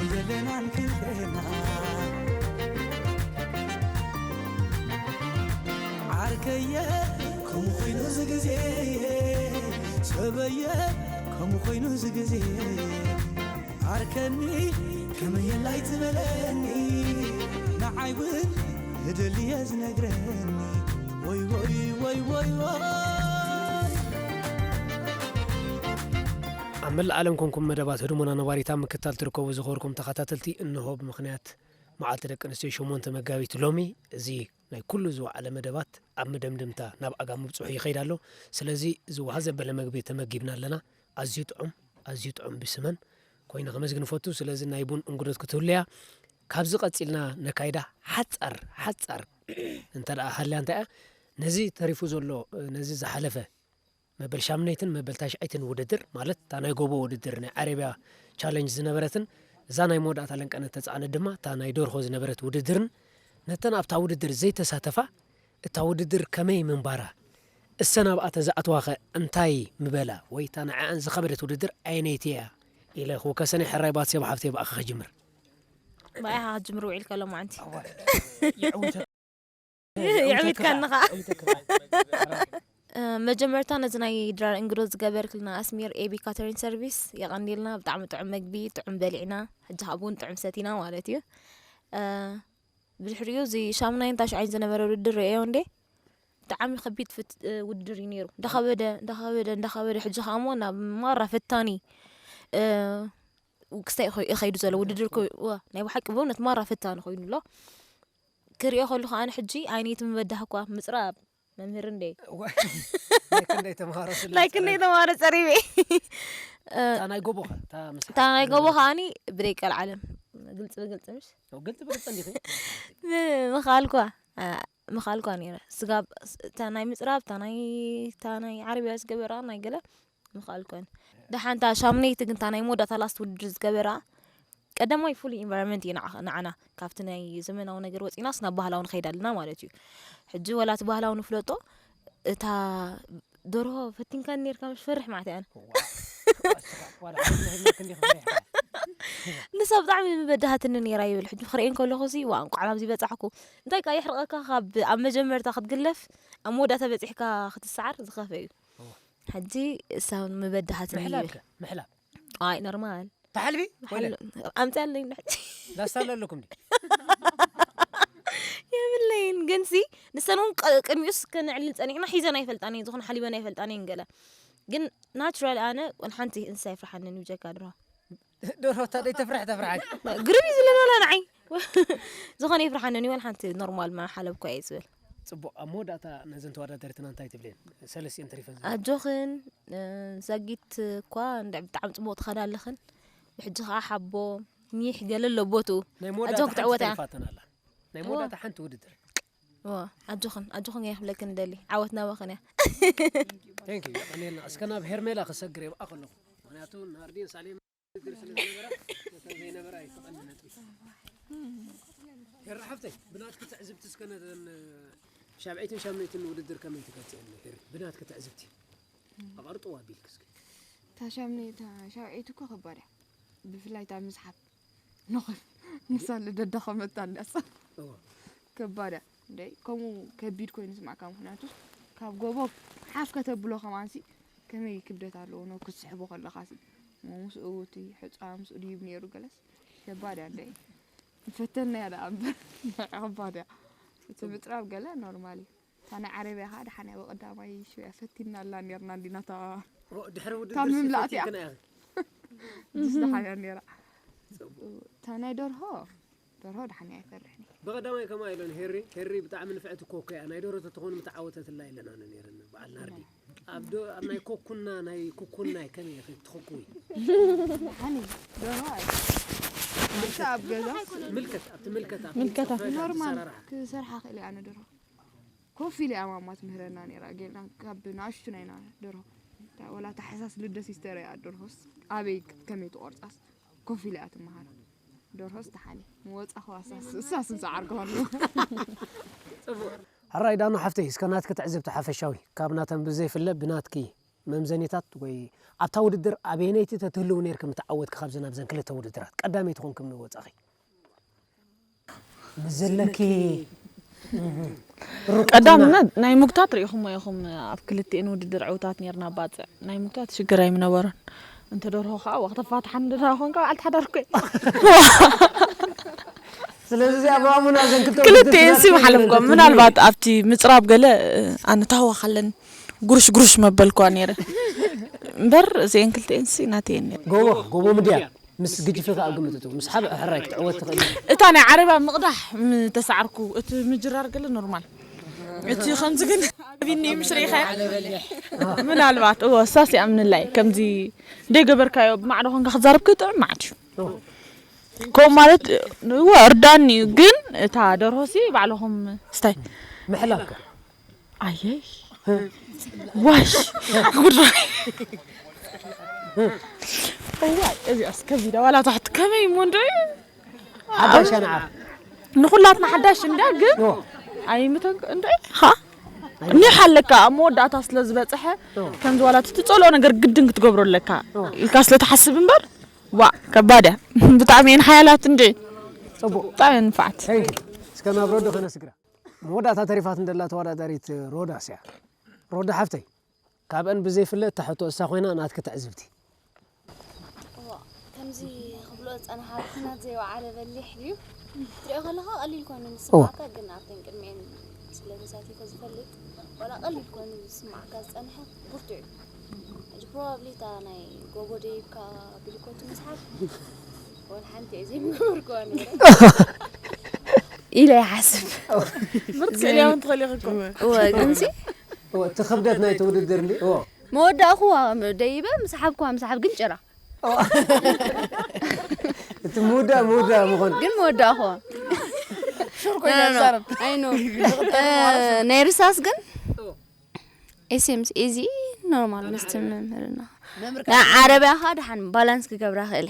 የለናን ክልቴና። ዓርከየ ከምኡ ኮይኑ እዚ ግዜ ሰበየ፣ ከምኡ ኮይኑ እዚ ግዜ ኣርከኒ፣ ከመየላይ ትበለኒ፣ ንዓይ እውን እደልየ ዝነግረኒ። ወይ ወይ ወይ ወይ ወይ። ኣብ መላእ ዓለም ኮንኩም መደባት ህድሞና ነባሪታ ምክታል ትርከቡ ዝኸርኩም ተኸታተልቲ፣ እንሆ ብምኽንያት መዓልቲ ደቂ ኣንስትዮ ሸሞንተ መጋቢት ሎሚ፣ እዚ ናይ ኩሉ ዝወዓለ መደባት ኣብ መደምደምታ ናብ ኣጋ ምብጽሑ ይኸይድ ኣሎ። ስለዚ ዝወሃ ዘበለ መግቢ ተመጊብና ኣለና። ኣዝዩ ጥዑም፣ ኣዝዩ ጥዑም ብስመን ኮይነ ከመስግን እፈቱ። ስለዚ ናይ ቡን እንግዶት ክትህሉያ፣ ካብዚ ቀጺልና ነካይዳ ሓጻር፣ ሓጻር እንተ ደኣ ሃልያ እንታይ እያ፣ ነዚ ተሪፉ ዘሎ፣ ነዚ ዝሓለፈ መበል ሻምነይትን መበል ታሽዐይትን ውድድር፣ ማለት እታ ናይ ጎቦ ውድድር ናይ ዓረብያ ቻለንጅ ዝነበረትን፣ እዛ ናይ መወዳእታ ለንቀነት ተጻዕነት ድማ እታ ናይ ደርሆ ዝነበረት ውድድርን፣ ነተን ኣብታ ውድድር ዘይተሳተፋ እታ ውድድር ከመይ ምንባራ፣ እሰን ኣብኣ ተዝኣትዋኸ እንታይ ምበላ፣ ወይ እታ ንዕኣን ዝኸበደት ውድድር ኣየነይቲ እያ ኢለ ክውከሰን እየ። ሕራይ ባትሴ ብሓፍተይ ብኣኻ ክጅምር። ብኣይኻ ክትጅምር ውዒልካ ሎማዓንቲ። የዕዊተካ። የዕዊትካኒ ኸዓ። እ፣ መጀመርታ ነዚ ናይ ድራር እንግዶ ዝገበርክልና ኣስሚር ኤቢ ካተሪንግ ሰርቪስ የቐንየልና። ብጣዕሚ ጥዑም መግቢ፣ ጥዑም በሊዕና፣ ሕጂ ኸዓ እውን ጥዑም ሰቲና ማለት እዩ። እ፣ ብድሕሪኡ እዚ ሻምናይን ታሽዓይን ዝነበረ ውድድር ርእዮ እንዴ? ብጣዕሚ ከቢድ ፍት-፣ እ፣ ውድድር እዩ ነይሩ። እንዳኸበደ፣ እንዳኸበደ፣ እንዳኸበደ፣ ሕጂ ኸዓ እሞ ናብ ማራ ፈታኒ፣ እ፣ ክስታይ እዩ ኸይዱ ዘሎ ውድድር ኮ-፣ ዋ፣ ናይ ብሓቂ ብእውነት ማራ ፈታኒ ኮይኑ ኣሎ። ክሪኦ ከለኹ ኣነ ሕጂ ዓይነይ ትምበዳህ እኳ ምጽራብ መምህር እንዴ። እዋ፣ ናይ ክንደይ ተምሃሮ ስለ ናይ ክንደይ ዝጸረብኪ። ተምሃሮ ጸሪበ። እ፣ እታ ናይ ጎቦ ኸ? እታ ምስ እታ ናይ ሓፍትኪ ጎቦ ዝነበረት? ከኣኒ ብደይ ቀልዓለም። ግልጺ ብግልጺ ምሽ? ያው ግልጺ ብግልጺ እንዲኺ። ም-፣ ምኻልኳ፣ እ፣ ምኻልኳ ነይረ። ስጋብ ስ-፣ እታ ናይ ምጽራብ፣ እታ ናይ፣ እታ ናይ ዓረብያ ዝገበራ፣ ናይ ገለ ምኻልኳን። ደሓን እታ ሻምነይቲ ግን እታ ናይ መወዳእታ ላስት ውድድር ዝገበራ፣ ቀዳማይ ፍሉይ ኢንቫይሮንመንት እዩ ንዓ-፣ ንዓና። ካብቲ ናይ ዘመናዊ ነገር ወጺናስ ናብ ባህላዊ ንኸይድ ኣለና ማለት እዩ። ሕጂ ወላ እቲ ባህላዊ ንፍለጦ፣ እታ ደርሆ ፈቲንካኒ ኔርካ ምሽ ፈርሕ ማለት እያ። እዋ፣ እዋ፣ ዋላ ሓንቲ ናይ ህልመክ እንዲኺ ፈሪሕካ። ንሳ ብጣዕሚ ምበዳሃትኒ ኔራ ይብል። ሕጂ ክርእየን ከለኹ ሲ፣ ዋ፣ እንቋዕ ናብዚ በጻሕኩ። እንታይ ቃ የሕርቐካ ካብ ኣብ መጀመርታ ክትግለፍ፣ ኣብ መወዳእታ በጺሕካ ክትሰዓር ዝኸፈ እዩ። እዋ። ሕጂ እሳ ምበዳሃትኒ ምሕላብ ይብል። ከ? ምሕላብ። ኣይ፣ ኖርማል። ተሓልቢ? ወለ? ሓል-፣ ኣምፅኣለይ እንዳ ሕጂ። ላስታ ኣሎ ኣለኩም ድዩ? የብለይን፣ ግን ሲ፣ ንሰን እውን ቅ-፣ ቅድሚኡስ ከነዕልል ጸኒሕና፣ ሒዘን ኣይፈልጣን እየን፣ ዝኾነ ሓሊበን ኣይፈልጣን እየን ገለ። ግን ናቹራል ኣነ፣ ወን ሓንቲ እንስሳ ኣይፍርሓንን እዩ ብጀካ ድሮ። ደርሆ እታ ደይ ተፍርሕ ተፍርሓ። ግርም እዩ ዝለና ንዓይ። ዝኾነ ይፍርሓንን እዩ፣ ወን ሓንቲ ኖርማል ማይ ሓለብኳ እየ ዝብል። ጽቡቕ፣ ኣብ መወዳእታ ነዘን ተወዳደርትና እንታይ ትብልየን? ሰለስቲኤን ተሪፈን ዘለዋ። ኣጆኽን፣ እ፣ ዛጊት እኳ እንድዒ ብጣዕሚ ጽቡቕ ትኸዳ ኣለኽን። ብሕጂ ኸዓ ሓቦ፣ ኒሕ ገለ ኣሎ ቦትኡ። ናይ መወዳእታ ኣጆኽን ሓንቲ ክትዕወታ እያ። ተሪፋትና ኣላ። ናይ እዋ። መወዳእታ ሓንቲ ውድድር። እዋ፣ ኣጆኽን፣ ኣጆኽን እየ ክብለክን እደሊ። ዓወት ናባኽን እያ። Thank you፣ የቐንየልና። እስከ ናብ ሄርሜላ ክሰግር እየ ብኣ ከለኹ። ምኽንያቱ ናርዲን ሳሌም ውድድር ስለ ዝነበራ፣ ነተን ዘይነበራ ኣይፈቐድን ነጥቢ። ሄራ ሓፍተይ፣ ብናትኪ ትዕዝብቲ እስከ ነተን ሻብዐይትን ሻምነይትን ውድድር ከመይ ትገልጽየን? ሄሪ፣ ብናትኪ ትዕዝብቲ። ኣቐርጥዋ ኣቢልኪ እስኪ። እታ ሻምነይ-፣ እታ ሻብዐይቲ እኮ ከባድ እያ። ብፍላይ እታ ምስሓብ። ንኹን ንሳ ልደዳኸመታ እንዳሳ። እዋ። ከባድ እያ። እንደይ፣ ከምኡ ከቢድ ኮይኑ ይስማዕካ፣ ምኽንያቱ ካብ ጎቦ ሓፍ ከተብሎ ከማንሲ ከመይ ክብደት ኣለዎ፣ ነው ክትስሕቦ ከለኻሲ። እሞ ምስኡ እቲ ሕፃ ምስኡ ድይብ ነይሩ ገለስ፣ ከባድ እያ፣ እንደይ። ፈተናያ ደኣ እምበር፣ ከባድ እያ። እቲ ምጽራብ ገለ ኖርማል እዩ። እታ ናይ ዓረብያ ኸኣ ደሓን እያ፣ ብቐዳማይ ሽው እያ ፈቲና ኣላ ኔርና እንዲና እታ ኦ፣ ድሕሪ እታ ውድድር ምምላእቲ እያ። ፈቲንክና ኢኺ። እጅስ ደሓን እያ ኔራ። ጽቡቕ። እታ ናይ ደርሆ፣ ደርሆ ደሓን እያ ኣይፈርሕን እየ። ብቐዳማይ ከምኣ ኢለን ሄሪ፣ ሄሪ ብጣዕሚ ንፍዕቲ ኮኮ እያ። ናይ ደርሆ ተትኾን ምተዓወተትላ ኢለን ኣነ ኔረኒ፣ በዓል ናርዲ። ኣብ ዶ-፣ ኣብ ናይ ኮኩና፣ ናይ ኩኩናይ ከመይ ኢኺ ትኹኩይ? ደሓን እዩ፣ ደርሆ ኣይ-፣ ማለት ኣብ ገዛ ምልከት፣ ኣብቲ ምልከት፣ ኣብቲ ምልከታ። ጽፈት፣ ኣብቲ ኖርማል ኣሰራርሓ። ክሰርሓ ክእል እየ ኣነ ደርሆ። ኮፍ ኢለ እያ ማማ ትምህረና ነይራ። ጌና ካብ ንኣሽቱና ኢና ደርሆ። እታ ወላ እታ ሕሳስ ልደ ሲስተር እያ ደርሆስ ኣበይ ከመይ ትቆርጻስ ኮፍ ኢለ እያ ትመሃር። ደርሆስ ተሓሊ ምወጻ ኸዋሳስ እሳስ ምስ ዓርገዋሉ። ጽቡቕ። ሕራይ ዳኑ ሓፍተይ፣ እስከ ናትኪ ትዕዝብቲ ሓፈሻዊ፣ ካብ ናተን ብዘይፍለ ብናትኪ መምዘኒታት ወይ ኣብታ ውድድር ኣበየነይቲ ተትህልው ነይርኪ ምተዓወትኪ ካብዘን ኣብዘን ክልተ ውድድራት ቀዳመይቲ ኮንኪ ምወጻኺ? ምስ ዘለኪ ቀዳምነት ናይ ምጉታት ርኢኹሞ ኢኹም። ኣብ ክልቲኤን ውድድር ዕውታት ኔርና። ባጽዕ ናይ ምጉታት ሽግር ኣይምነበሮን። እንተ ደርሆ ከዓ ዋክተፋትሓን ደዳ ኾንካ በዓልቲ ሓዳር ኮይ ስለዚ እዚኣ ብኣሙና ዘን ክልተ ክልቲኤን ሲ መሓለፍኩም። ምናልባት ኣብቲ ምፅራብ ገለ ኣነታህዋኽ ኣለኒ። ጉሩሽ ጉሩሽ መበልኳ ነይረ እምበር እዚአን ክልቲኤን ሲ ናተየን ነይረ። ጎቦ ጎቦ ምድያ ምስ ግጅፊ ከዓ ግምጥቱ ምስ ሓበ ሕራይ ክትዕወት ትኽእል። እታ ናይ ዓረባ ምቕዳሕ ምተሳዕርኩ፣ እቲ ምጅራር ገለ ኖርማል። እቲ ከምዚ ግን ኣቢኒ ምሽ ርኢኻ ምናልባት እወ እሳስ ይኣምንላይ ከምዚ ደይገበርካዮ ብማዕዶ ኮንካ ክዛረብ ክጥዕም ማዕድ እዩ። ከምኡ ማለት እወ እርዳኒ እዩ። ግን እታ ደርሆሲ ባዕልኹም ስታይ ምሕላፍካ ኣየይ ዋሽ ጉዳይ እዋይ እዚኣስ ከቢዳ ዋላ ታሕቲ ከመይ እሞ እንዶ ሓዳሽ ንዓ ንኹላትና ሓዳሽ እንዳ ግን ኣይምተን እንዶ ኻ እኒሕ ኣለካ ኣብ መወዳእታ ስለ ዝበፅሐ ከምዚ ዋላ እቲ ትፀልኦ ነገር ግድን ክትገብሮ ኣለካ ኢልካ ስለ ትሓስብ እምበር ዋ ከባድ እያ ብጣዕሚ እየን ሓያላት እንዲ ፅቡቅ ብጣዕሚ እየን ንፋዓት Thank you እስከ ናብ ሮዶ ከነስግራ መወዳእታ ተሪፋት እንደላ ተወዳዳሪት ሮዳስ እያ ሮዳ ሓፍተይ ካብአን ብዘይፍለ እታ ሕቶ እሳ ኮይና ናትኪ ትዕዝብቲ እዋ ከምዚ ክብሎ ዝጸንሓ ኩናት ዘይወዓለ በሊሕ ድዩ? ክትሪኦ ከለኻ ቀሊል ኮይኑ ንስማዓካ ግን ኣብተን ቅድሚኤን ስለ ተሳቲፈ ዝፈልጥ ዋላ ቀሊል ኮይኑ ዝስማዓካ ዝጸንሐ ብርቱዕ እዩ። ሕጂ ፕሮባብሊ እታ ናይ ጎቦ ደይብካ ብሊኮቱ ምስሓብ ወላ ሓንቲ እየ ዘይምገበርክዋ ነይረ ኢለ ይሓስብ። ምርጥ ክእልያ እውን ትኽእል ኢኺ እኮ። እወ ግንሲ እቲ ክብደት ናይቲ ውድድር እንዲ መወዳእኹዋ ደይበ ምስሓብኩዋ ምስሓብ ግን ጭራ እቲ ምውዳእ ምውዳእ ምኾን ግን መወዳእኹዋ ሽር ኮይና ትዛረብ ኣይኖ ናይ ርሳስ ግን ኤስኤምስ እዚ ኖርማል ምስቲ መምህርና ናይ ዓረብያ ኸዓ ደሓን ባላንስ ክገብራ ክእለ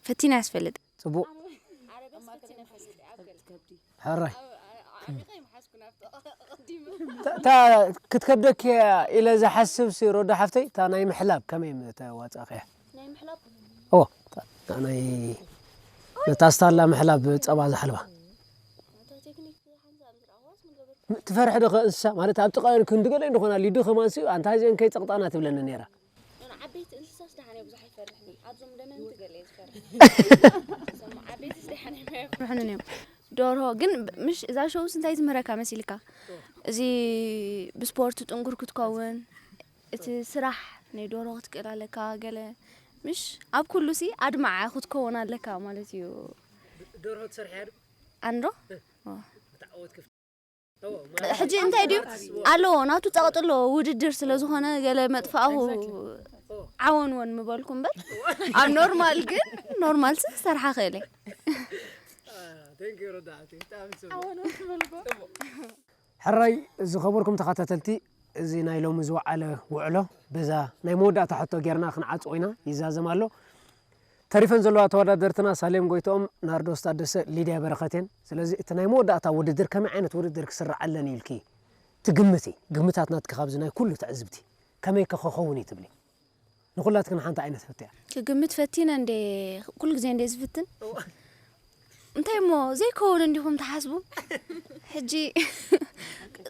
ፈቲና ያስፈልጥ ፅቡቅ ሕራይ እታ ክትከብደኪ ኢለ ዝሓስብ ሲ ሮዶ ሓፍተይ እታ ናይ ምሕላብ ከመይ ተዋፃእኽያ ናይ ምሕላብ ኦ እታ ናይ ነታ ስታላ ምሕላብ ፀባ ዝሓልባ እታ ቴክኒክ ሓንሳብ ምስ ረኣኽዋስ ምገበርኩ ትፈርሒ ዶ እንስሳ ማለት ኣብ ጥቃ ክንዲ ገለ እንድኾና ሊዱ ከማን ሲ ኣንታ እዚአን ከይፀቅጣና ትብለኒ ነይራ ዓበይቲ እንስሳስ ደሓን እየ ብዙሕ ኣይፈርሕን ኣብዞም ደመንቲ ገለ እየ ዝፈርሕ እዞም ዓበይትስ ደሓን እዮም ኣይፈርሕንን እዮም ደርሆ ግን ምሽ እዛ ሸውስ እንታይ ትምህረካ መሲልካ እዚ ብስፖርት ጥንኩር ክትከውን እቲ ስራሕ ናይ ደርሆ ክትክእል ኣለካ ገለ ምሽ ኣብ ኩሉ ሲ ኣድማዓ ክትከውን ኣለካ ማለት እዩ ደርሆ ትሰርሕያ ዶ ኣንዶ ሕጂ እንታይ ድዩ ኣለዎ ናቱ ፀቕጢ ኣለዎ ውድድር ስለ ዝኾነ ገለ መጥፋእኹ ዓወንወን ምበልኩ እምበር ኣብ ኖርማል ግን ኖርማል ሲ ክሰርሓ ክእል እየ ሕራይ ዝኸበርኩም ተኸታተልቲ እዚ ናይ ሎሚ ዝወዓለ ውዕሎ በዛ ናይ መወዳእታ ሕቶ ጌርና ክንዓፅዎ ኢና ይዛዘም ኣሎ ተሪፈን ዘለዋ ተወዳደርትና ሳሌም ጎይትኦም ናርዶስ ታደሰ ሊድያ በረኸት እየን ስለዚ እቲ ናይ መወዳእታ ውድድር ከመይ ዓይነት ውድድር ክስራዓለን ኢልኪ ትግምቲ ግምታት ናትኪ ካብዚ ናይ ኩሉ ትዕዝብቲ ከመይ ከ ክኸውን እዩ ትብሊ ንኹላትክን ሓንቲ ዓይነት ሕቶ እያ ክግምት ፈቲነ እንዴ ኩሉ ግዜ እንዴ ዝፍትን እንታይ እሞ ዘይከውን እንዲኹም ትሓስቡ ሕጂ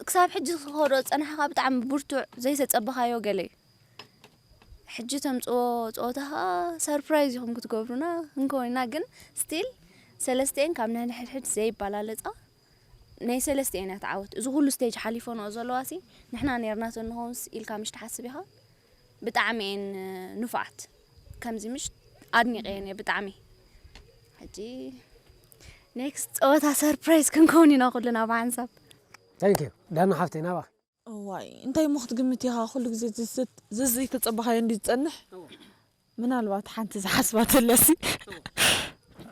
ክሳብ ሕጂ ዝኸዶ ዝፀናሕካ ብጣዕሚ ብርቱዕ ዘይተፀበኻዮ ገለ እዩ ሕጂ ተምፅዎ ፀወታ ከዓ ሰርፕራይዝ ኢኹም ክትገብሩና ክንከውን ኢና ግን ስቲል ሰለስቲኤን ካብ ነንሕድሕድ ዘይበላለፃ ናይ ሰለስቲኤን እያ ትዓወት እዚ ኩሉ ስቴጅ ሓሊፎንኦ ዘለዋ ሲ ንሕና ነይርናቶ ንኸውንስ ኢልካ ምሽ ትሓስብ ኢኻ ብጣዕሚ እየን ንፉዓት ከምዚ ምሽ ኣድኒቐየን እየ ብጣዕሚ ሕጂ ኔክስት ፀወታ ሰርፕራይዝ ክንከውን ኢና ኩልና ብሓንሳብ ታንኪዩ ዳና ሓፍተይ ናባኺ እዋይ እንታይ እሞ ክትግምት ኢኻ ኩሉ ግዜ ዝስት ዝዘይተፀበኻዮ እንዲ ዝፀንሕ ምናልባት ሓንቲ ዝሓስባ ተለሲ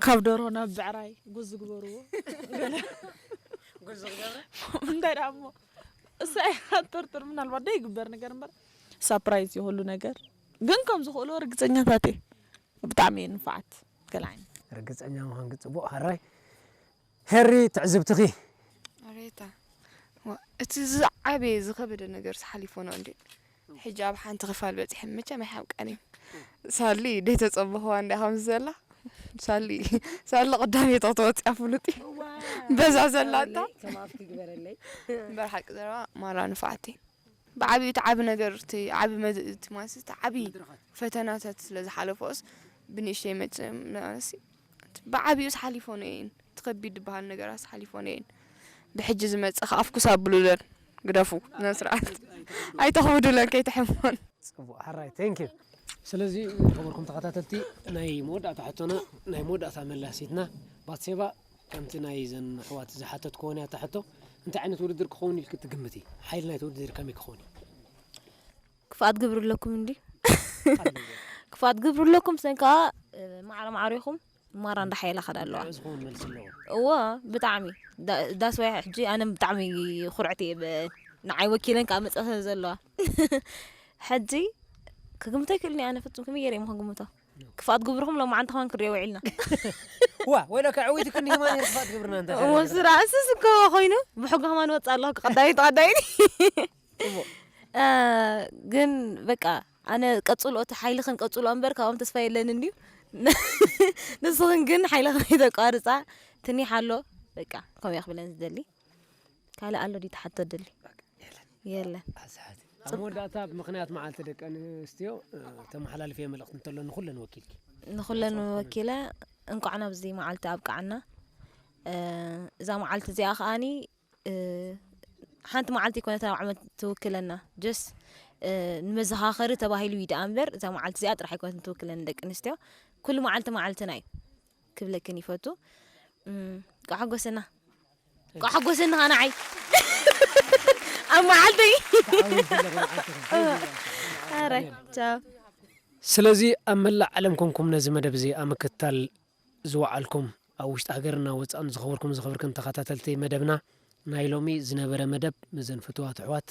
ካብ ደርሆ ናብ ብዕራይ ጉዝ ዝግበርዎ እንታይ ደኣ እሞ እሳ እያ ጥርጥር ምናልባት ዶ ይግበር ነገር እምበር ሳፕራይዝ እዩ ኩሉ ነገር ግን ከም ዝኽእሎ ርግፀኛታት እየ ብጣዕሚ እየ ንፋዓት ገለ ዓይነት ርግፀኛ ምዃንኪ ፅቡቕ ሕራይ ሄሪ ትዕዝብትኺ ኣሬታ ዋ፣ እቲ ዝዓበየ ዝኸበደ ነገር ሓሊፎና እንዴ ሕጂ ኣብ ሓንቲ ክፋል በፂሐ መቸም ኣይሓብቃን እዩ ሳሊ ደይተፀበኽዋ እንዳ ከምዚ ዘላ ሳሊ ሳሊ ቀዳመይቲ ክትወፅያ ፍሉጥ እዩ በዛ ዘላታ ከማፍ ክግበረለይ እምበር ሓቂ ዘረባ ማራ ንፋዕቲ ብዓብዩ እቲ ዓቢ ነገር እቲ ዓቢ መድ- እቲ ማለት እቲ ዓቢ ፈተናታት ስለ ዝሓለፎስ ብንእሽተይ መፅእ ምናሲ ብዓብዩስ ሓሊፎ ነየን እቲ ከቢድ ዝበሃል ነገራት ሓሊፎ ነየን ብሕጂ ዝመፅእ ከዓ ኣፍኩስ ኣብሉለን ግደፉ ነስርዓት ኣይተኽብዱለን ከይትሕሞን ፅቡቅ ሓራይ thank you ስለዚ ዝኸበርኩም ተኸታተልቲ ናይ መወዳእታ ሕቶና ናይ መወዳእታ መላሲትና ባትሴባ ከምቲ ናይ ዘን ኣሕዋት ዝሓተት ክኾን እያ ሕቶ እንታይ ዓይነት ውድድር ክኸውን ኢልክ ትግምቲ ሓይሊ ናይቲ ውድድር ከመይ ክኸውን እዩ ክፍኣት ግብሩ ኣለኩም እንዲ ክፍኣት ግብሩ ኣለኩም ሰን ከዓ ማዕረ ማዕሪኹም ማራ እንዳሓየላ ከዳ ኣለዋ ዝኸውን መልሲ ኣለዎ እዎ ብጣዕሚ that's why ሕጂ ኣነ ብጣዕሚ ኩርዕቲ ንዓይ ወኪለን ከዓ መፅእ ዘለዋ ሕጂ ክግምቶ ይክእልኒ ኣነ ፍጹም ከመይ ገይረ እሞ ክግምቶ ክፍኣት ግብርኹም ሎማዓንቲ ከማን ክሪኦ ውዒልና ዋ ወይለ ከዕዊት ክኒ ማን ክፋት ግብርና እንተ እሞ ስራ እስስ እኮ ኮይኑ ብሕጎ ከማን ወፅእ ኣለኹ ቀዳሚት ቀዳሚት ግን በቃ ኣነ ቀፅሎ እቲ ሓይልኽን ቀፅሎ እምበር ካብኦም ተስፋ የለንን ድዩ ንስኽን ግን ሓይልኽን ኣይተቋርፃ ትኒሕ ኣሎ በቃ ከምኡ ክብለን ዝደሊ ካልእ ኣሎ ድዩ ተሓቶ ደሊ የለን ኣብ መወዳእታ ብምኽንያት መዓልቲ ደቂ ኣንስትዮ ተመሓላልፍዮ መልእኽቲ እንተሎ ንኩለን ወኪልኪ ንኩለን ወኪለ እንቋዕ ናብዚ መዓልቲ ኣብቃዓና እዛ መዓልቲ እዚኣ ከዓኒ ሓንቲ መዓልቲ ይኮነት ኣብ ዓመት ትውክለና ጀስ ንመዘኻኸሪ ተባሂሉ እዩ ደኣ እምበር እዛ መዓልቲ እዚኣ ጥራሕ ኣይኮነት ትውክለኒ ደቂ ኣንስትዮ ኩሉ መዓልቲ መዓልትና እዩ ክብለክን ይፈቱ ቋሓጎሰና ቋሓጎሰና ንዓይ ኣብ መዓልተይ ኣረ ቻው ስለዚ ኣብ መላእ ዓለም ኮንኩም ነዚ መደብ እዚ ኣብ ምክትታል ዝወዓልኩም ኣብ ውሽጢ ሃገርና ወፃእን ዝኸበርኩም ዝኸበርክን ተኸታተልቲ መደብና ናይ ሎሚ ዝነበረ መደብ ምዘን ፍትዋት ኣሕዋት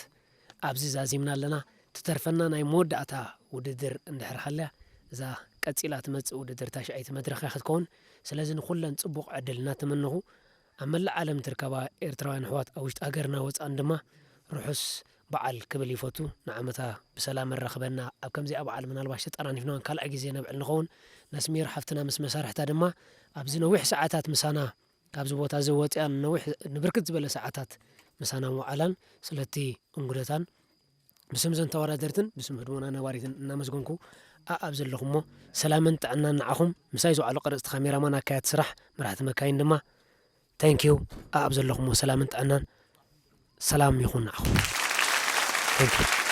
ኣብዚ ዛዚምና ኣለና ትተርፈና ናይ መወዳእታ ውድድር እንድሕር ሃልያ እዛ ቀፂላ ትመፅእ ውድድር ታሽዐይቲ መድረኽ እያ ክትከውን ስለዚ ንኩለን ፅቡቕ ዕድል እናተመነኹ ኣብ መላእ ዓለም ትርከባ ኤርትራውያን ኣሕዋት ኣብ ውሽጢ ሃገርና ወፃእን ድማ ርሑስ በዓል ክብል ይፈቱ ንዓመታ ብሰላም ኣራኽበና ኣብ ከምዚኣ በዓል ምናልባሽ ተጠራኒፍና ካልኣይ ግዜ ነብዕል ንኸውን ነስሚር ሓፍትና ምስ መሳርሕታ ድማ ኣብዚ ነዊሕ ሰዓታት ምሳና ካብዚ ቦታ እዚ ወፅኣን ነዊሕ ንብርክት ዝበለ ሰዓታት ምሳና ምውዓላን ስለቲ እንጉደታን ብስም ዘን ተወዳደርትን ብስም ህድሞና ነባሪትን እናመስገንኩ ኣኣብ ዘለኹሞ ሰላምን ጥዕናን ንዓኹም ምሳይ ዝውዓሉ ቀረፅቲ ካሜራማን ኣካያት ስራሕ መራሕቲ መካይን ድማ thank you ኣኣብ ዘለኹሞ ሰላምን ጥዕናን ሰላም ይኹን ንዓኹም thank you